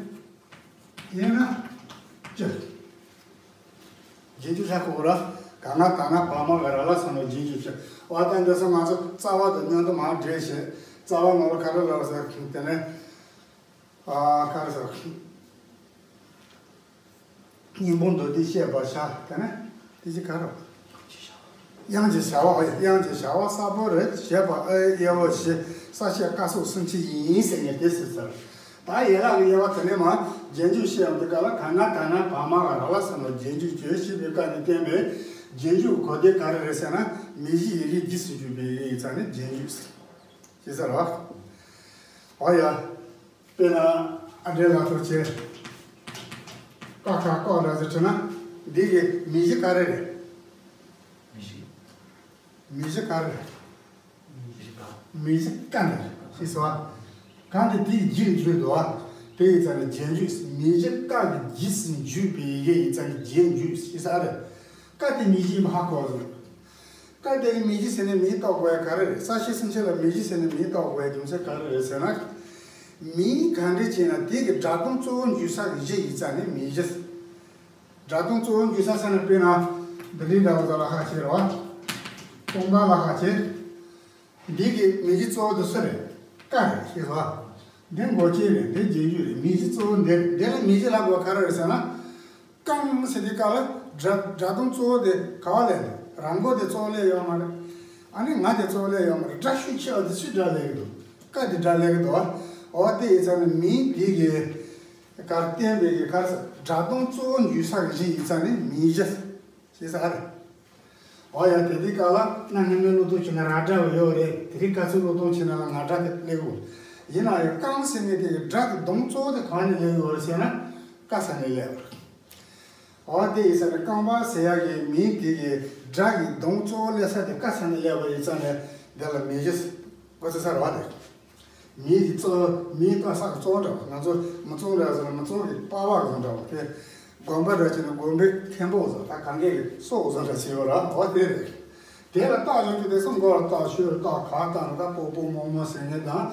དབྱེ་ན་བཅུ། རྗེས་འཇུག་ཧྲ་ཁོ་ར། ག་ང་ད་ན་བ་མ་ག་ར་ལ་སོགས་ནས་རྗེས་འཇུག་བཅུ། འོ་ད་འདི་ཚོ་ང་ཚོ་རྩ་བ་དང་མཉམ་དུ་མར་འདྲེས་བྱས། རྩ་བ་ནང་ལ་ག་རེ་ལབ་ཟེར་དེ་ནས་ཨ་ག་རེ་ཟེར། སྙིང་པོ་མདོ་སྡེ་བཤད་པར་བྱ། དེ་ནས་དེ་ཅི་ག་རེ། དབྱངས་ཀྱི་བྱ་བ། དབྱངས་ཀྱི་བྱ་བ་གསལ་པོ་རེད། བྱེད་པ་ཨའི་ཨེ་ཨོ་བཞི། གསལ་བཤད་ཀ་སོགས་སུམ་ཅུ་ཡིན་ཟེར་ནས་དེ་ཟེར་ཚར། ད་ཡན་ལག་གི་དབྱེ་བ་དེ་ནས་མར་རྗེས་འཇུག་བཤད་ཡོང་དུས་སྐབས་ལ་ག་ང་ད་ན་བ་མ་ག་ར་ལ་སོགས་ནས་རྗེས་འཇུག་བཅུ་ཞེས་པའི་སྐབས་ནས་བསྟན་པའི་རྗེས་འཇུག་གོ་དོན་ག་རེ་རེད་ཟེར་ན། མིང་གཞི་ཡི་གེ་རྗེས་སུ་འཇུག་པའི་ཡི་གེ་ཡིན་ཙང་ནི་རྗེས་འཇུག་ཟེར། ཤེས་ས་རེད་བ། འོ་ཡ། དཔེར་ན་ཨ་འདྲའི་ལ་ཐུག་ཆེ། ཀ་ཁ་ཀོ་འདྲ་ཟེར་བྲིས་ན། འདི་གི་མིང་གཞི་ག་རེ་རེད། མིང་གཞི། མིང་གཞི་ག་རེ་རེད། མིང་གཞི་ཀ། མིང་གཞི་ཀ་འདི་རེད། ཤེས་སོང་ཨ། ག་འདི་དེའི་རྗེས་འཇུག་འདུག་ཨ། དེ་ཡིན་ཙང་ནི་རྗེས་འཇུག་མིང་གཞི་ཀ་གི་རྗེས་སུ་འཇུག་པའི་ཡི་གེ་ཡིན་ཙང་ནི་རྗེས་འཇུག་ཤེས་ས་རེད། ཀ་དེ་མིང་གཞི་ཡིན་པ་ཧ་གོ་སོང་། ཀ་དེ་གི་མིང་གཞི་ཟེར་ནས་མིང་བཏགས་དགོས་ཡ་ག་རེ་རེད། གསལ་བཤད་སུམ་ཅུ་ལ་མིང་གཞི་ཟེར་ནས་མིང་བཏགས་དགོས་ཡ་རྒྱུ་མཚན་ག་རེ་རེད་ཟེར་ན། མིང་ག་འདྲ་ཅིག་ན་དེ་གི་སྒྲ་གདངས་གཙོ་བོ་འཇུག་ས་གི་གཞི་ཡིན་ཙང་ནི་མིང་གཞི། སྒྲ་གདངས་གཙོ་བོ་འཇུག་ས་ཟེར་ན་དཔེར་ན། འདི་འདྲའི་འདྲ་བོ་ཟ་ལ་ཁ་ཕྱེ་རེད་བ། སྟོང་པ་ལ་ཁ་ཕྱེ། འདི་གི་མིང་གཞི་གཙོ་བོ་དེ་སུ་རེད། ཀ་རེད། ཤེས་སོང་ཨ། འདི་མགོ་ཅན་རེད། འདི་རྗེས་འཇུག་རེད། མིང་གཞི་གཙོ་བོ་འདི་རེད། འདི་ལ་མིང་གཞི་ལབ་དགོས་ག་རེ་རེད་ཟེར་ན། ཀང་ཟེར་དུས་སྐབས་ལ་སྒྲ་སྒྲ་གདངས་གཙོ་བོ་དེ་ག་བ་སླེབས་འདུག་ར་མགོ་དེ་གཙོ་བོ་སླེབས་ཡོད་མ་རེད། ཨ་ནི་ང་དེ་གཙོ་བོ་སླེབས་ཡོད་མ་རེད། སྒྲ་ཤུགས་ཆེ་བ་དེ་སུས་སྒྲ་སླེབས་ཀྱི་འདུག་ཀ་དེ་སྒྲ་སླེབས་ཀྱི་འདུག་འོ་དེ་ཡིན་ཙང་ནི་མིང་དེ་གི་གར་བསྟན་པའི་གི་གར་ས་སྒྲ་གདངས་གཙོ་བོ་འཇུག་ས་གི་གཞི་ཡིན་ཙང་ནི་མིང་གཞི་ཞེས་ས་རེད། འོ་ཡ། དེ་དུས་སྐབས་ལ་གནའ་སྔ་མོའི་སློབ་སྟོན་བྱས་ན་ར་སྒྲ་བ་ཡོད་རེད། དེ་རིང་ཁ་སང་སློབ་སྟོན་བྱས་ན་ལ་ང་སྒྲ་དེ་སླེབས་ཡོད། ཡིན་ན་ཡང་ཀང་ཟེར་མཁན་དེ་གི་སྒྲ་གི་གདངས་གཙོ་བོ་དེ་གང་ནས་སླེབས་ཡོད་རེད་ཟེར་ན། ཀ་ས་ནས་སླེབས་པ་རེད། འོ་དེ་ཡིན་ས་ནས་རྐང་པ་ཟེར་ཡག་གི་མིང་དེ་གི་སྒྲ་གི་གདངས་གཙོ་བོ་སླེབས་ས་དེ་ཀ་ས་ནས་སླེབས་པ་ཡིན་ཙང་ནས་འདི་ལ་མིང་གཞི་ཟེར་གོ་ཚེ་ས་རེད་བ། དེ་མིང་གི་གཙོ་མིང་ཀ་ས་གི་གཙོ་བོ་འདྲ་བ། ང་ཚོ་མི་གཙང་འདྲ་ཟེར་ན་མི་གཙང་གི་པགས་པ་གི་འདྲ་བ། དེ་དགོན་པ་འདྲ་བྱས་ན་དགོན་པའི་མཁན་པོ་བཟོ། ད་གང་གའི་སྲོག་བཟོ་འདྲ་བྱས་པ་རེད། འོ་དེ་རེད། དེ་ལ་རྟགས་ཡོང་རྒྱུ་དེ་ཚོ་མགོ་ལ་རྟགས། ཤོད་རྟགས། གར་རྟགས་ནི་ད་སྤོ་སྤོ་རྨོ་རྨོ་ཟེར་མཁན་དང་།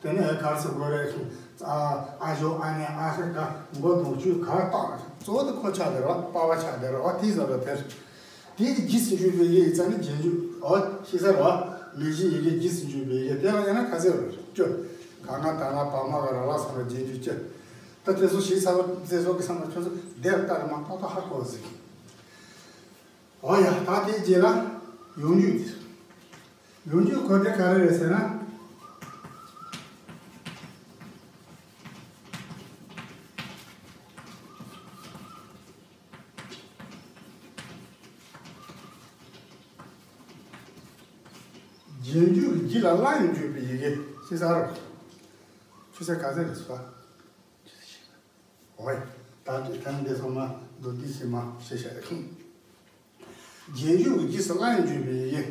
དེ་ནས་གར་ཟེར་དགོས་རེད། ཨ་ཨ་ཞོ་ཨ་ནེ་ཨ་ཧེ་ག་མགོ་གདོང་བཅུད་གར་རྟགས། གཙོ་བོ་དེ་ཁོ་ཆགས་བསྡད་རེད་བ། པགས་པ་ཆགས་བསྡད་རེད་བ། དེ་ཟེར་རེད་དེ། དེ་གི་རྗེས་སུ་འཇུག་པའི་ཡི་གེ་ཡིན་ཙང་ནི་རྗེས་འཇུག་འོ་ཤེས་ས་རེད་བ། མིང་གཞི་ཡི་གེ་རྗེས་སུ་འཇུག་པའི་ཡི་གེ་དེ་ལ་དབྱེ་ན་ག་ཚོད་རེད། བཅུ། ག་ང་ད་ན་བ་མ་ག་ར་ལ་སོགས་ལ་རྗེས་འཇུག་བཅུ། ད་དེ་ཚོ་ཞིག་ཚ་བ་དེ་ཚོ་གི་བསམ་པ་ཁྱོད་ཚོ་བདེར་ལྟ་རེ་མ་ཏག་ཏག་ཧ་གོ་ཟིག། འོ་ཡ། ད་དེའི་རྗེས་ལ་ཡོང་རྒྱུ་དེ། ཡོང་རྒྱུ་གོ་དེ་ག་རེ་རེད་ཟེར་ན། རྗེས་འཇུག་གི་རྗེས་ལ་སླ་ཡོང་འཇུག་པའི་ཡི་གེ་ཤེས་ས་རོ། ཆུ་ཚད་ག་ཚད་རེད་སོ། འོ་ཡ། ད་དེ་ཐང་འདི་སོ་མ་མདོར་བསྡུས་ཤིག་མ་ཤེས་ཤ་རེད། རྗེས་འཇུག་གི་རྗེས་སུ་སླ་ཡོང་འཇུག་པའི་ཡི་གེ་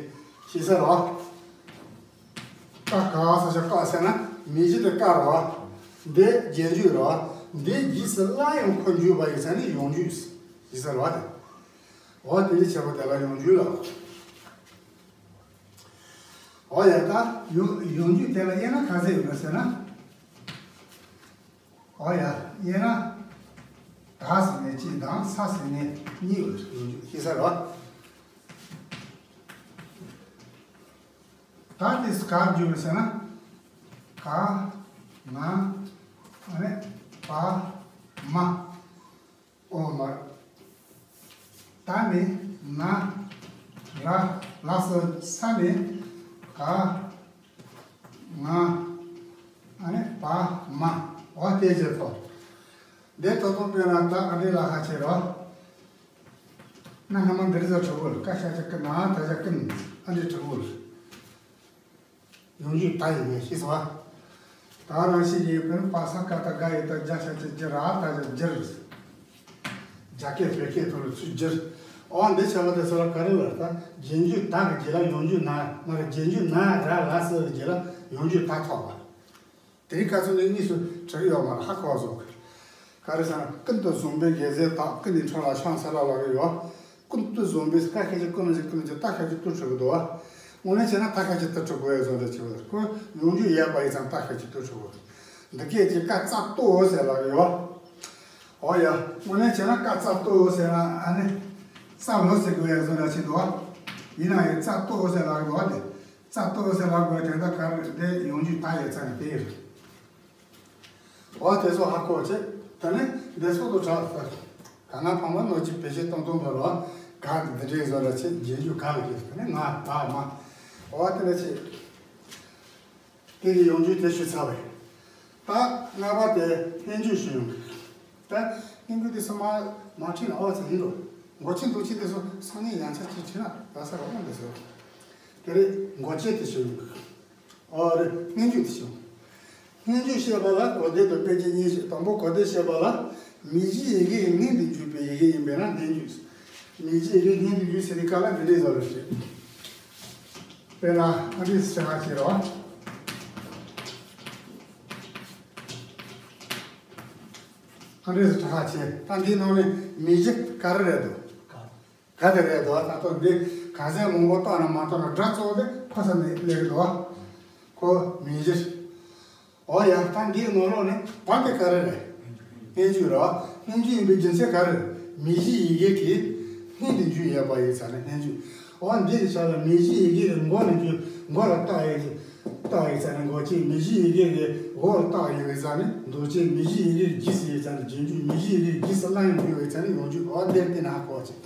ཤེས་ས་རོ། ཀ་ག་ས་ཆ་ཀ་ཟེར་ན་མིང་གཞི་དེ་ཀ་རོ། འདི་རྗེས་འཇུག་རོ། འདི་རྗེས་སུ་སླ་ཡོང་ཁོ་འཇུག་པ་ཡི་ཚད་ནི་ཡོང་འཇུག་ཤེས་ས་རོ་དེ། འོ་དེ་འདྲ་བྱས་པ་དེ་ལ་ཡོང་འཇུག་ལ། འོ་ཡ། ད་ཡོང་ཡོང་འཇུག་དེ་ལ་དབྱེ་ན་ག་ཚད་ཡོད་ན་ཟེར་ན། འོ་ཡ། དབྱེ་ན། ད་ཟེར་ནས་གཅིག་དང་ས་ཟེར་ནས་གཉིས་ཡོད་ཡོང་འཇུག་ཤེས་ས་རོ། ད་དེ་ག་འཇུག་ཟེར་ན། ག་ང་ཨ་ནི་བ་མ། ཨོ་མ། ད་ནི་ན་ར་ལ་སོ་ས་ནི་ག་ང་ཨ་ནི་བ་མ། འོ་དེ་བྱས་ཐོག་འདི་ཐོག་ཐོག་པས་ན་ད་ཨ་འདྲི་ལ་ཁ་ཆེ་རོ། ན་ཧ་མ་འདིར་ཟ་ཁྲི་བོ་ལ་ཀ་ཤ་ཆ་ཀི་ན་ད་ཆ་ཀི་ན་ཨ་འདྲི་ཁྲི་བོ་ལ། ཡོང་རྒྱུ་ད་ཡིན་ངེས་ཤེས་སོ། ད་རང་བཞིན་གྱིས་བོད་པ་ས་ཀ་ད་ག་ཡི་ད་རྒྱ་ཤ་ཆ་རྒྱ་ར་ད་ཆ་རྒྱར། རྒྱ་སྐད་བོད་སྐད་ཐོག་ལ་ཚུར་རྒྱར། འོ་འདི་བྱས་པ་དེ་ཚོ་ལ་ག་རེ་ལབ་ད། རྗེས་འཇུག་ད་གི་རྗེས་ལ་ཡོང་རྒྱུ་ན་མ་རེད། རྗེས་འཇུག་ན་ར་ལ་སོ་གི་རྗེས་ལ་ཡོང་རྒྱུ་ད་ཐོགས་པ། དེ་རིང་ཁ་ཚོན་འདི་གཉིས་སུ་གྲུབ་ཡོད་མ་རེད། ཧ་གོ་བཟོ་གི། ག་རེ་ཟེར་ན་ཀུན་ཏུ་བཟུང་བའི་དགེ་རྩའི་རྟགས་ཀུན་ནས་འཁྲུལ་བ་ཤང་ས་ལ་ལ་གི་ཡོད། ཀུན་ཏུ་བཟུང་བའི་ཀ་ཁ་ཅིག་ཀུན་ལ་ཅིག་ཀུན་ལ་ཅིག་ད་ཁ་ཅིག་ཏུ་གྲུབ་ཀྱི་འདུག་བ། དངོས་གནས་བྱས་ན་ད་ཁ་ཅིག་ཏུ་གྲུབ་དགོས་ཡོད་བཟོ་འདྲ་ཆེ་བ་རེད། ཁོ་ཡོང་རྒྱུ་ཡོད་པ་ཡིན་ཙང་ད་ཁ་ཅིག་ཏུ་གྲུབ་དགོས། འདི་སྐད་ཅིག་ཀ་ཙ་ཏོ་ཟེར་ལ་གི་ཡོད། འོ་ཡ། དངོས་གནས་བྱས་ན་ཀ་ཙ་ཏོ་ཟེར་ན་ཨ་ནི། ཙ་ལོ་ཟེར་དགོས་ཡོད་བཟོ་འདྲ་ཆེ་འདུག་བ། ཡིན་ན་ཡང་ཙ་ཏོ་ཟེར་ལ་གི་འདུག་བ་དེ། ཙ་ཏོ་ཟེར་ལ་དགོས་དོན་དག་ག་རེ་རེད། ཡོང་རྒྱུ་ད་ཡོད་ཙང་དེ་ཡོད། འོ་དེ་ཚོ་ཧ་གོ་ཆེ། དེ་ནས་འདི་ཚོ་དུ་དྲག་ཟེར། ག་ང་ཕང་མ་ནོ་ཅི་བེད་སྤྱོད་གཏོང་གཏོང་བ་རོ། ག་འདི་འདྲའི་བཟོ་འདྲ་ཆེ་རྗེས་འཇུག་ག་གི་དེ་ནས་ང་ད་མ། འོ་དེ་ནས་ཆེ། དེ་གི་ཡོང་རྒྱུ་དེ་ཞུ་ཚར་བས། ད་ལྔ་པ་དེ་སྔོན་འཇུག་ཞུ་ཡོང་གི། ད་སྔོན་འཇུག་དེ་ཚོ་མ་མ་ཁྲིད་ན་འོ་ཚེ་ཡིན་འགྲོ། མགོ་ཆེན་འདུག་ཆེན་དེ་ཚོ་སང་ཉིན་ཡང་ཆ་ཅིག་ཁྲིད་ན་ད་ས་ར་འོང་དེ་ཚོ། དེ་རེད། མགོ་ཆེན་དེ་ཞུ་ཡོང་གི། ཨོ་རེད། སྔོན་འཇུག་དེ་བྱུང་། སྔོན་འཇུག་བཤད་པ་ལ་གོ་བདེ་དང་དཔེ་ཅན་གཉིས་ཤིག་དང་པོ་གོ་བདེ་བཤད་པ་ལ། མིང་གཞིའི་ཡི་གེ་ཡི་སྔོན་དུ་འཇུག་པའི་ཡི་གེ་ཡིན་པས་ན་སྔོན་འཇུག། མིང་གཞིའི་ཡི་གེ་སྔོན་དུ་འཇུག་ཟེར་དུས་སྐབས་ལ་འདི་འདྲའི་བཟོ་རེ་བྱེད། དཔེར་ན་ཨ་འདྲིས་ཟེར་བ་བྱེད་རོགས། ཨ་འདྲིས་ཟེར་བྱེད། ད་འདིའི་ནང་ནས་མིང་གཞི་ག་རེ་རེད་འདུག་ག་དེ་རེད་འདུག་ད་ལྟ་འདི་ག་ཚད་མང་པོ་བཏང་ན་མ་བཏང་ན་སྒྲ་གཙོ་བོ་དེ་ཕ་ས་ནས་སླེབས་ཀྱི་འདུག་ཁོ་མིང་གཞིར། འོ་ཡ། ད་འདིའི་ནང་ལོགས་ནས་བ་དེ་ག་རེ་རེད། སྔོན་འཇུག་རེད་བ། སྔོན་འཇུག་ཡིན་པའི་རྒྱུ་མཚན་ག་རེ་རེད། མིང་གཞིའི་ཡི་གེ་གི་སྔོན་དུ་འཇུག་ཡོད་པ་ཡིན་ཙང་ནས་སྔོན་འཇུག་འོ་འདི་གི་ཆ་ལ་མིང་གཞིའི་ཡི་གེ་གི་མགོ་ནས་འཇུག་མགོ་ལ་བཏགས་ཡོད་ཀྱི། བཏགས་ཡོད་ཙང་ནས་མགོ་ཅན། མིང་གཞིའི་ཡི་གེ་གི་འོག་ལ་བཏགས་ཡོད་ཙང་ནས་འདོགས་ཅན། མིང་གཞིའི་ཡི་གེ་གི་རྗེས་སུ་ཡོད་ཙང་ནས་རྗེས་འཇུག་མིང་གཞིའི་ཡི་གེ་གི་རྗེས་སུ་སླ་ཡོང་འཇུག་ཡོད་ཙང་ནས་ཡོང་འཇུག་འོ་འདིར་བལྟས་ན་ཧ་གོ་ཅིག་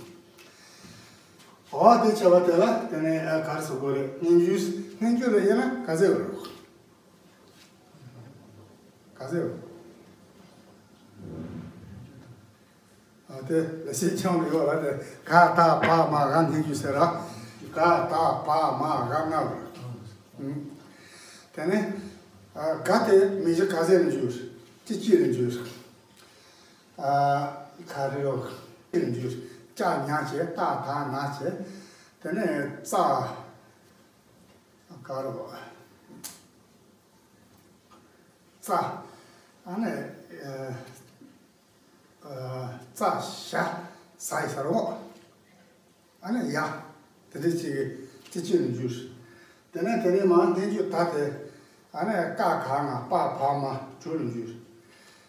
འོ་དེ་བྱ་བ་དེ་ལ་དེ་ནས་ཨ་ག་རེ་ཟེར་དགོས་རེད། སྔོན་འཇུག་སྔོན་འཇུག་ལ་དབྱེ་ན་ག་ཚད་ཡོད་རེད། ག་ཚད་ཡོད། ཨ་དེ་ལ་ཤེས་ཆང་ཡོད་ར་དེ་ག་ད་བ་མ་ག་སྔོན་འཇུག་ཟེར་ར། ག་ད་བ་མ་ག་ལྔ་རེད། ཨུམ། དེ་ནས་ཨ་ག་དེ་མིང་གཞི་ག་ཚད་ལ་འཇུག་ཅི་ཅི་ལ་འཇུག་ཨ་ག་རེ་རོགས་ལ་འཇུག་ཅ་ཉ་བྱས་ཏ་ད་ན་བྱས། དེ་ནས་ཙ། ག་རོ། ཙ། ཨ་ནི་ཨ་ཙ་ཞ་ས་ཡི་ས་རོ། ཨ་ནི་ཡ། དེ་འདྲ་ཅིག་གི་ཅི་ཅི་ལ་འཇུག་དེ་ནས་དེ་ནས་མ་སྔོན་འཇུག་ད་དེ། ཨ་ནི་ཀ་ག་ང་པ་བ་མ་དྲུག་ལ་འཇུག་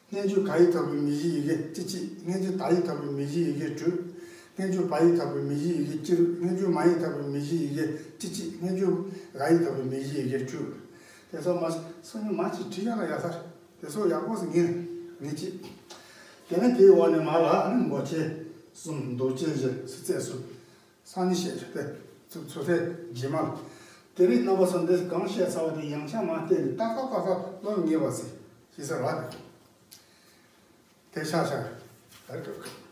སྔོན་འཇུག་ག་ཡིག་ཐོག་པའི་མིང་གཞིའི་ཡི་གེ་ཅི་ཅི། སྔོན་འཇུག་ད་ཡིག་ཐོག་པའི་མིང་གཞིའི་ཡི་གེ་དྲུག་སྔོན་འཇུག་བ་ཡིག་ཐོག་པའི་མིང་གཞིའི་ཡི་གེ་བཅུ། སྔོན་འཇུག་མ་ཡིག་ཐོག་པའི་མིང་གཞིའི་ཡི་གེ་ཅི་ཅི། སྔོན་འཇུག་ག་ཡིག་ཐོག་པའི་མིང་གཞིའི་ཡི་གེ་དྲུག་དེ་ཚོ་མ་སུ་ཉུང་མ་ཅིག་བྲིས་ཡ་ལ་ཡ་ས་དེ་ཚོ་ཡག་པོ་ཟིག་ངེས། ནི་གཅིག་དེ་ནས་དེའི་འོག་ནས་མར་ལ་ཨ་ནི་མགོ་ཅན་གསུམ། མདོག་ཅན་བཞི། སྲིད་རྩེ་གསུམ། སང་ཉིན་བཤད་ཆོག་སྟེ། ཚུ་ཚུ་ཚེ་རྗེས་མ་ལ། དེ་རིང་རྣམ་པ་ཚོ་འདི་གང་བཤད་ཚར་བ་དེ་ཡང་བསྐྱར་མར་བལྟས་ནས་ཏག་ཏག་ཏག་ཏག་བློར་ངེས་པ་ཟེར་ཞེས་ཟེར་བ་དེ། དེ་ཤག་ཤག་ཡར་འགྲོ།